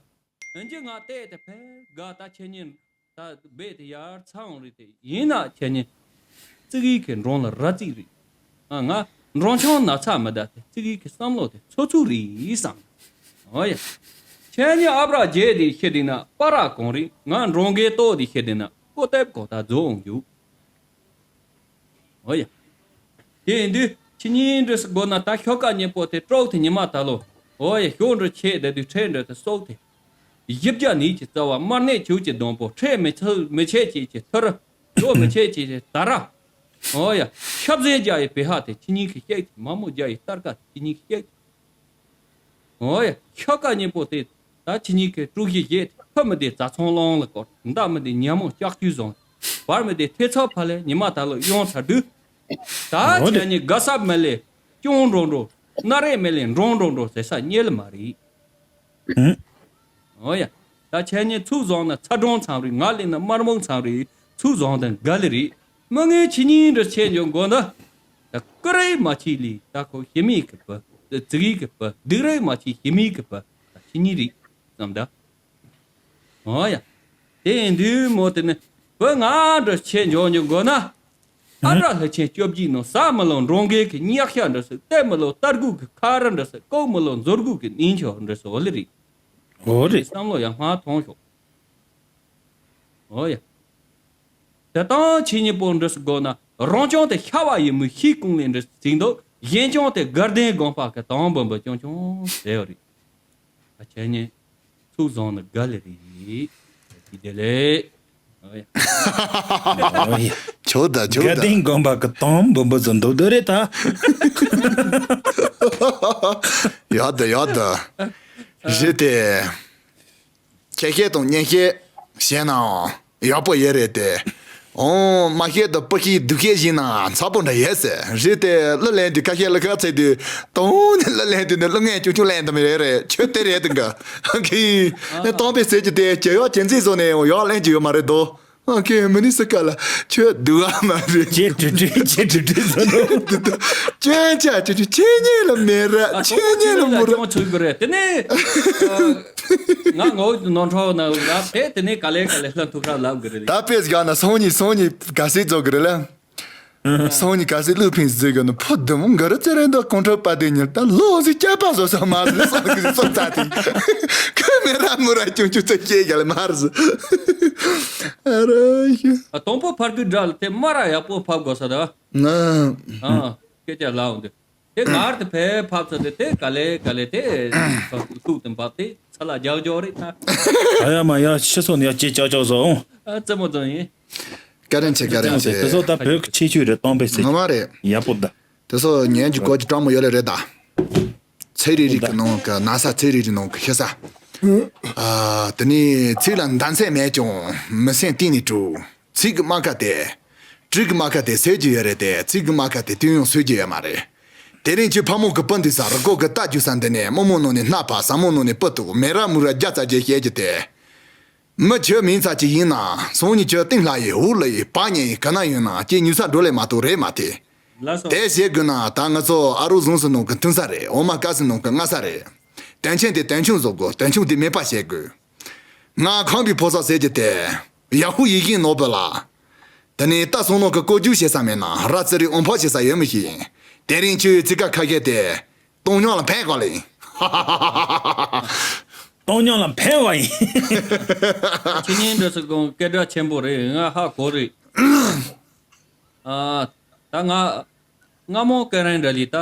ཨན་ཅི་ང་བལྟས་ཏེ་ཕེབས་དགའ་ད་ཁྱེད་གཉིས་ད་རྦད་དེ་ཡར་ཚང་རེད་དེ་ཡིན་ན་ཁྱེད་གཉིས་ཙི་གི་གི་འགྲོང་ལ་ར་ཙིག་རེད། ཨ་ང་འགྲོང་ཆུང་ན་ཚ་མི་ད་དེ་ཙི་གི་གི་བསམ་བློ་དེ་ཚོ་ཚུགས་རེད་བསམ། ཨོ་ཡ། ཁྱེད་གཉིས་ཨ་བྲ་རྗེས་དེ་ཤི་དེ་ན་པ་ར་གོང་རེད། ང་འགྲོང་གེ་ཏོ་དེ་ཤི་དེ་ན་ཀོ་ཏེབ་ཀོ་ད་རྫོ་འོང་རྒྱུ། ཨོ་ཡ། དེ་ཡིན་དུས་ཁྱེད་གཉིས་འདྲི་སི་དགོ་ན་ད་ཤོ་ཀ་གཉེན་པོ་དེ་དཀྲོག་དེ་ཉི་མ་ད་ལོ། ཨོ་ཡ་ཤོ་འདྲི་ཆེ་དེ་དུས་ཁྲེ་འདྲི་དེ་སོག་དེ། བཞི་བརྒྱ་ནི་གྱི་རྩ་བ་དམར་ནད་ཆུ་གྱི་སྡོང་པོ་ཁྲེ་མི་ཚུ་མི་ཆེ་གྱི་གྱི་ཐུར། ལོ་མི་ཆེ་གྱི་གྱི་ད་ར། ཨོ་ཡ་ཤབ་ཟེ་རྒྱ་ཡི་བེ་ཧ་དེ་ཁྱེད་གཉིས་ཀྱི་གཤེགས་དེ་མ་མོ་རྒྱ་ཡི་སྟར་ཀ་དེ་ཁྱེད་གཉིས་ཀྱི་གཤེགས། ཨོ་ཡ། ཤོ་ཀ་གཉེན་པོ་དེ་ད་ཁྱེད་གཉིས་ཀྱི་དཀྲུག་གཞི་བཞེས་ཏེ་ཕུ་མི་དེ་རྩྭ་ཚང་གླང་ལ་བསྐོར། མདའ་མི་དེ་ཉ་མོ་ལྕགས་ཀྱུས་བཟུང་། བར་མི་དེ་ཐེ་ཚོམ་ཕ་ལས་ཉི་མ་ད་ལོ་ཡོང་ཚར་དུས། ད་ཨོ་ཁྱེད་རེད། གཉིས་དགའ་སབ་མི་ལས་སྐྱོང་འགྲོ་འགྲོ། སྣ་རེ་མི་ལས་འགྲོང་འགྲོ་འགྲོ་ཟེར་ས་རྙེད་ལ་མ་རེད། ཨོ་ཡ། ད་ཁྱེད་གཉིས་ཚུགས་བཟང་ན་ཚ་གྲང་ཚང་རེད། ང་ལས་ན་དམར་མོང་ཚང་རེད། ཚུགས་བཟང་དང་དགའ་ལེ་རེད། མི་ངན་ཁྱེད་གཉིས་འདྲ་ཆེ་འཇོག་དགོ་ན། ད་ཀུ་རེ་མ་ཆི་ལི་ད་ཁོ་ཞི་མི་གི་བུ། ཙི་གི་གི་བུ། སྡིག་རེ་མ་ཆི་ཞི་མི་གི་བུ། ད་ཁྱེད་གཉིས་རེད་བསམ་ད། ཨོ་ཡ། དེ་ཡིན་དུས་མོ་དེ་ནི་བུ་ང་འདྲ་ཆེ་འཇོག་འཇོག་དགོ་ན། ཨ་འདྲ་ལྷ་ཆེན་བཅོ་བརྒྱད་ནང་ཟ་མི་ལོ་འགྲོང་གེ་གི་ཉག་ཤ་འདྲ་སུ་བལྟས་མི་ལོ་རྟ་རྒུད་གི་ཁ་ར་འདྲ་སུ་ལྐོག་མི་ལོ་མཛོ་རྒུད་གི་ནིང་ཆོ་འདྲ་སུ་འོ་ལེ་རེད། འོ་རེད། བསམ་བློ་ཡང་མ་ཐོང་ཤོག་ཨོ་ཡ། དེ་དང་ཕྱི་ཉིན་པོ་འདྲི་སུ་དགོས་ན་རང་བྱུང་དེ་ཤ་བ་ཡི་མུ་ཤི་ཀུང་ལེ་འདྲི་སུ་ཚིག་འདུག་གཞན་བྱུང་དེ་དགའ་ལྡན་དགོན་པ་གི་དང་འབུམ་པ་ཅུང་ཅུང་ཟེར་བ་རེད། ད་ཁྱེད་ཉིད་ཚུགས་བཟང་ནི་དགའ་ལེ་རེད། ཡིད་བདེ་ལེ། ཨོ་ཡ། ཆོག་ད་ཆོག་དགའ་ད། ལྡན་དགོན་པ་གི་དང་འབུམ་པ་ཟིན་འདུག་དོ་རེད་ད། ཡོད་ད་ཡོད་ད། རེད་དེ། ཁྱེད་ཤེས་དང་གཉེན་ཤེས་བྱས་ནའང་ཡག་པོ་ཡོད་རེད་དེ། ཨོ་མ་ཤེས་དང་སྤུ་ཤེས་སྡུག་ཤེས་བྱས་ན་ཚ་པོ་འདྲ་ཡོད་ཟེར། རེད་དེ་གླུ་ལེན་དུས་ཁ་ཤས་གླུ་ཁ་ཚེ་དུས་དང་ནི་གླུ་ལེན་དུས་ནི་གླུ་ངན་ཆུང་ཆུང་ལེན་དུ་མི་རེད་རེད་ཆོས་དེ་རེད་དུ་འགའ་གི་ནི་གཏམ་དཔེ་ཟེར་གྱི་དེ་ཇེ་ཡག་ཇེ་མཛེས་བཟོ་ནས་ཡག་ལེན་གྱི་ཡོད་མ་རེད་དོ། ཨ་ཁེ་མི་ནི་ས་ཀ་ལ་ཁྱོད་དུ་བ་མ་རེད། ཁྱེད་ཀྲུ་ཀྲུ་ཁྱེད་ཀྲུ་ཀྲུ་ཟེར་ནོ། ཁྱོད་ཆ་ཁྱོད་ཁྱོད་ཁྱེད་ཉེ་ལ་མེ་ར་ཨ་ཁྱོད་ཉེ་ལ་མུ་ར། ཁྱོད་ཚོ་གི་རེད། དེ་ནས་ང་ངོ་ནོར་འཁྲུལ་ན་ལབ་དེ་དེ་ནས་ག་ལེ་ག་ལེ་ལ་ཐུག་ར་ལབ་གི་རེད། ད་དཔེ་སྒང་ན་སང་ཉིན་སང་ཉིན་ག་སེ་རྫོགས་གི་རེད་ལ། སང་ཉིན་ག་སེ་ལུག་ཕིན་ཟེར་གི་ནོ་ཕོ་དུ་མོ་ག་ར་ཙེ་རེ་འདོ་ཀོང་ཁྲོ་པ་དེ་ཉིན་ད་ལོ་ཟི་སྐྱ་པ་བཟོ་ས་མ་ཟི་སོ་གི་སོ་ཙ་དེ་ཁ་མེ་ར་མུ་ར་ཅུང་ཅུང་ཙེ་སྐྱེ་ག་ལ་མ་ར་ཟི། ཨ་ར་ཤི། ཨ་དང་པོ་ཕར་གི་འདྲ་ལ་དེ་མ་ར་ཡག་པོ་ཕབ་དགོས་ས་ད། ང་ཨ་སྐད་ཆ་ལ་འོང་དེ། དེ་ངར་དེ་ཕེ་ཕབ་ས་དེ་དེ་ག་ལེ་ག་ལེ་དེ་ལུག་དེ་འབབ་དེ་ཚ་ལ་རྒྱག་རྒྱག་རེད་ད། ཨ་ཡ་མ་ཡ་ཕྱི་སོ་ནས་ཡ་ཅེ་ཅག་ཅག་བཟོ་འོང་། ཨ་ཙེ་མོ་ཙོ་ཡིན། བཀའ་དྲིན་ཆེ། བཀའ་དྲིན་ཆེ། དེ་ཚོ་ད་བོད་ཀྱི་ཁྱད་ཆོས་རེད། གཏམ་དཔེ་ཟེར་ངོ་མ་རེད། ཡག་པོ་ད། དེ་ཚོ་ཉན་རྒྱུ་གོ་རྒྱུ་སྤྲང་མོ་ཡོད་ལེ་རེད་ད། ཚེ་རིལ་རིལ་གི་ནང་གི་ན་ཚ་ཚེ་རིལ་རིལ་ནང་གི་ཤི་ས། ཨ་དེ་ནས་ཚིག་ལ་འདམ་ཚད་མེད་ཀྱང་མི་སེམས་གཏིང་ནས་དཀྲུགས། ཚིག་གི་རྨ་ཁ་དེ། དྲི་གི་རྨ་ཁ་དེ་སེལ་རྒྱུ་ཡོད་རེད་དེ་ཚིག་གི་རྨ་ཁ་དེ་དུས་ཡང་སེལ་རྒྱུ་ཡོད་མ་རེད། དེ་རིང་ཁྱོད་ཕ་མོ་གི་སྤུན་འདུས་ས་རི་སྒོ་གི་རྟ་རྒྱུག་ས་འདི་ནས་རྨོ་མོ་ནང་ནས་སྣ་ཕར་ཟ་མོ་ནང་ནས་སྤུ་བཏུག་མེ་ར་མུ་ར་རྒྱ་ཙ་རྒྱ་བཤད་རྒྱུ་དེ། མི་ཁྱོད་མིང་ཚ་ཅིག་ཡིན་ན་སང་ཉིན་ཁྱོད་ཏིང་ལྷ་ཡི་འུ་ལ་ཡི་བ་ཉེ་ཡི་ག་ན་ཡོད་ན་ཁྱེད་ཉུ་ས་འགྲོ་ལེ་མ་གཏོགས་རེད་མ་ཐེ། ལགས་སོ། དེ་བྱེད་དགོས་ན་ད་ང་ཚོ་ཨ་རུ་ཟུང་སི་ནང་གི་མཐུན་ས་རེད། འོ་མ་དཀར་སི་ནང་གི་མངའ་ས་རེད། དོན་ཆེན་དེ་དོན་ཆུང་བཟོ་དགོས། དོན་ཆུང་དེ་མེད་པ་བྱེད་དགོས། ང་ཁམས་པའི་ཕོ་གསར་ཟེར་གྱི་དེ་ཡ་ཧུ་ཡི་གེ་ནོར་བུ་ལ། དེ་ནས་ད་སོང་ནང་གི་བཀོད་རྒྱུག་བྱེད་ས་མེད་ན་ར་ཙི་རི་ཨོང་ཕོ་བྱེད་ས་ཡོད་མི་ཤེས་ཡིན། དེ་རིང་ཁྱོད་ཚིག་ཁ་ཁ་ཤས་དེ་སྟོང་ཉོག་ལ་ཕན་གོ་ལེ། སྟོང་ཉོག་ལ་ཕན་བ་ཡིན། ཁྱེད་གཉིས་འདྲ་ཟེར་གོང་སྐད་གྲགས་ཆེན་པོ་རེད། ང་ཧ་གོ་རེད། ཨ་ད་ང་སྔ་མོ་སྐད་རིང་འདྲ་ལི་ད་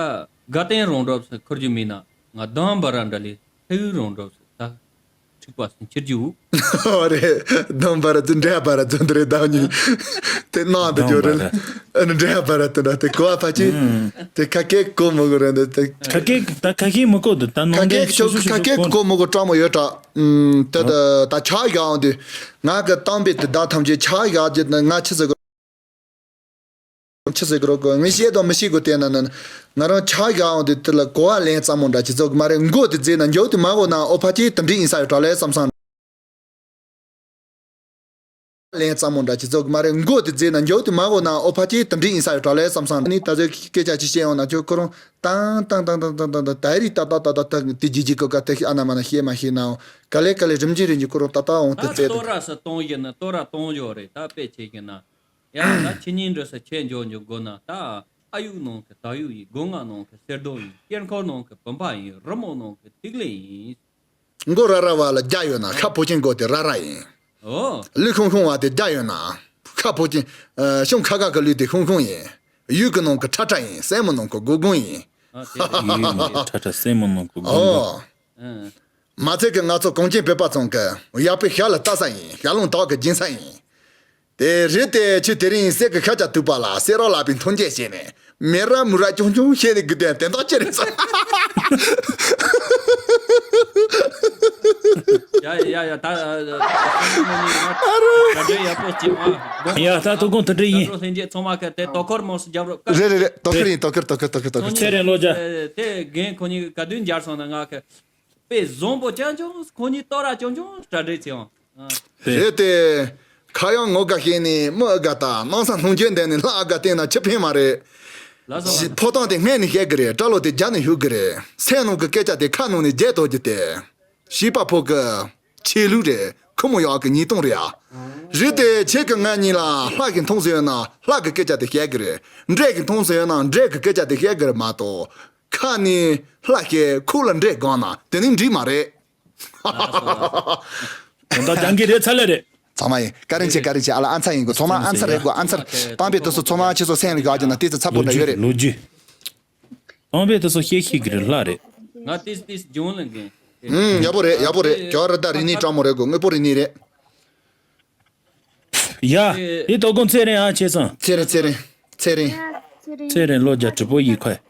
དགའ་ལྡན་རོང་འབྲོག་ཟེར་འཁུར་རྒྱུ་མིན་ན་ང་དང་བ་ར་འདྲ་ལི་ཐེའུ་རོང་འབྲོག་ཟེར་ད་འཁྲིག་པ་ཟེར་འཁྱེར་རྒྱུ། ཨོ་རེད། དང་བ་ར་ཙུ་འདྲ་བ་ར་ཙུ་འདྲ་རེད་ད་ནི། དེ་ནང་དུ་འགྱོ་རེད། ཨ་ནི་འདྲ་བ་ར་ཙུ་འདྲ་དེ་གོ་བ་ཕ་ཅི། དེ་ཁ་སྐད་གོ་མོ་གོ་རེད་དེ། ཁ་སྐད་ད་ཁ་སྐད་མི་གོ་འདུག་ད་ནང་ཁ་སྐད་ཆོ་ཁ་སྐད་གོ་མོ་གོ་སྤྲང་མོ་ཡོད་ད། ཨུམ་དེ་ད་ད་ཆ་ག་འོང་དུས་ང་གི་གཏམ་དཔེ་དེ་ད་ཐམས་ཅད་ཆ་ག་ཅེ་ང་ཆི་ཟེར་གོ། ཆི་ཟེར་གི་རོ་གོ་ངས་བཤད་དང་མི་ཤེས་གོ་དེ་ན་ན་ང་རང་ཆ་ག་འོང་དུས་དེ་ལ་གོ་བ་ལེན་ཙམ་མོ་འདྲ་ཅི་ཚོགས་མ་རེད། མགོ་དེ་རྫས་ན་མགྱོགས་དེ་མ་གོ་ན་ཨོ་ཕ་ཅི་དེ་འདྲི་ཡིན་ས་ཡོད་གྲ་ལས་བསམ་སང་། ལེན་ཙམ་མོ་འདྲ་ཅི་ཚོགས་མ་རེད། མགོ་དེ་རྫས་ན་མགྱོགས་དེ་མ་གོ་ན་ཨོ་ཕ་ཅི་དེ་འདྲི་ཡིན་ས་ཡོད་གྲ་ལས་བསམ་སང་། ནི་ད་ཚོད་སྐད་ཆ་ཅི་བཤད་ཡོང་ན་ཁྱོད་ཁོ་རང་ཏང་ཏང་ཏང་ཏང་ཏང་ཏང་ད་རི་ཏག་ཏག་ཏག་ཏག་ཏག་དེ་ཇི་ཇི་ཀོ་ཀ་དེ་ཨ་ན་མ་ན་ཤེས་མ་ཤེས་ནའོ་ག་ལེ་ག་ལེ་རིམ་གྱིས་རིམ་གྱིས་ཁོ་རང་ཏག་ཏག་འོང་དེ་ད་རྩེ་ཏོ་དེ། ར་ས་གཏོང་བཞིན་ན་ཏོ་ར་གཏོང་བཞོ་རེད། ད་དཔེ་བྱེད་ཀྱི་ན། ཡང་ད་ཁྱེད་གཉིས་འདྲ་ས་ཁྱེད་འཇོག་འཇོག་དགོས་ན་ད་ཨ་ཡུག་ནང་གི་ད་ཡུག་ཡིན། སྒོ་ང་ནང་གི་གསེར་རྡོ་ཡིན། དཀྱིལ་འཁོར་ནང་གི་བུམ་པ་ཡིན། རི་མོ་ནང་གི་ཐིག་ལེ་ཡིན། མགོ་ར་ར་བ་ལ་རྒྱ་ཡོད་ན་ཁ་ཕོ་ཆེན་མགོ་དེ་ར་ར་ཡིན། ཨོ། ལུས་ཁུང་ཁུང་བ་དེ་རྒྱ་ཡོད་ན་ཁ་ཕོ་ཆེན། ཨ་ཤོང་ཁ་ཁ་གི་ལུས་དེ་ཁུང་ཁུང་ཡིན། ཡུལ་གི་ནང་གི་ཁྲ་ཁྲ་ཡིན། སེན་མོ་ནང་གི་སྒོ་སྒོང་ཡིན། ཨ་དེ་རེད། ཡུལ་ནང་གི་ཁྲ་ཁྲ་སེན་མོ་ནང་གི་སྒོ་སྒོང་། ཨོ། ཨ། མ་ཚད་ཀྱི་ང་ཚོ་གངས་ཅན་བོད་པ་ཚང་གི་ཡག་པའི་ཤ་ལ་ལྟ་ས་ཡིན། ཤ་ལུང་དག་གི་སྦྱིན་ས་ཡིན། དེ་རེད་དེ་ཁྱོད་དེ་རིང་གསེར་གྱི་ཤ་ཆ་གཏུབ་པ་ལ་གསེར་རོ་ལག་པའི་མཐུན་རྐྱེན་བྱས་ནས་མེ་ར་མུ་ར་ཆུང་ཆུང་བཤད་ནས་དགོས་དོན་དེ་འདྲ་ཅི་རེད་ཟེར། ཡ་ཡ་ཡ་ད་ཨ་ཨ་ཨ་ཨ་ཨ་ཡ་ད་དོ་དགོང་དེ་འདྲ་ཡིན། ལྷན་རྒྱས་ཚང་མ་གི་དེ་དོ་ཁུར་མོ་སུ་རྒྱབ་རོགས། རེད་རེད་རེད། དོ་ཁུར་ཡིན། དོ་ཁུར་དོ་ཁུར་དོ་ཁུར་དོ་ཁུར། ཚེ་རིང་བློ་རྒྱ། དེ་རྒན་ཁོ་གཉིས་ག་དུས་འབྱར་སོང་ན་ང་གི་དཔེ་བཟང་པོ་ཅང་ཅང་ཁོ་གཉིས་ལྟོ་ར་ཅང་ཅང་གྲ་སྒྲིག་བྱེད་ཨང་། ཨ། རེད་དེ། ཁ་ཡང་ངོ་དགའ་ཤེས་ནས་མི་ཨ་དགའ་ད་སྣང་ས་སྣང་རྒྱུན་ལྡན་ནས་ལྷ་ཨ་དགའ་བསྟན་ན་ཆི་ཕན་མ་རེད། ལགས་སོ། ཕོ་བྲང་དེ་སྔས་ནས་བཤད་གི་རེད། སྐྲ་ལོ་དེ་རྒྱབ་ནས་གཞུ་གི་རེད། སེམས་ནང་གི་སྐད་ཆ་དེ་ཁ་ནང་ནས་བརྗེད་དོ་རྒྱུ་དེ། བྱིས་པ་ཕོ་གི་ཆེ་ལུགས་རེད། ཁོ་མོ་ཡག་གི་ཉིས་སྟོང་རེད་ཨ། རེད་དེ་ཁྱེད་ཀྱི་ང་གཉིས་ལ་ལྷ་གི་མཐོང་ཟེར་ཡོད་ན་ལྷ་གི་སྐད་ཆ་དེ་བཤད་གི་རེད། འདྲེ་གི་མཐོང་ཟེར་ཡོད་ན་འདྲེ་གི་སྐད་ཆ་དེ་བཤད་གི་རེད་མ་གཏོགས། ཁ་ནས་ལྷ་བཤད་ཁུག་ལ་འདྲེ་སྒང་ན་དེ་ནི་འགྲིག་མ་རེད། དོན་དག་ཀྱང་གི་རེད་ཚ་ལེ་རེད། ཚང་མ་ཡིན། བཀའ་དྲིན་ཆེ་བཀའ་དྲིན་ཆེ། ཨ་ལ་ཨ་མཚར་ཡིན་གོ། ཚང་མ་ཨ་མཚར་རེད་གོ། ཨ་མཚར་བཏང་པའི་དུས་སུ་ཚང་མ་ཁྱེད་ཚོ་སེམས་ལ་བཞག་རྒྱུ་ན་དེ་ཚོ་ཚ་པོ་འདྲ་ཡོད་རེད། ལོ་རྒྱུས། བཏང་པའི་དུས་སུ་ཤེས་ཤེས་གི་རེད་ལྷ་རེད། ང་ཏིས་ཏིས་ཇོན་ལ་གིན། ཧུམ་ཡག་པོ་རེད་ཡག་པོ་རེད། ཇོ་ར་ད་རིག་གནས་སྤྲང་མོ་རེད་གོ། དངོས་པོ་རིག་གནས་རེད། ཡ། ཨེ། ཨེ་དོ་དགོང་ཚེ་རིང་ཨ་ཆེ་སང་། ཚེ་རིང་ཚེ་རིང་ཚེ་རིང་། ཚེ་རིང་བློ་རྒྱ་དྲི་པོ་ཡིས་ཁོས།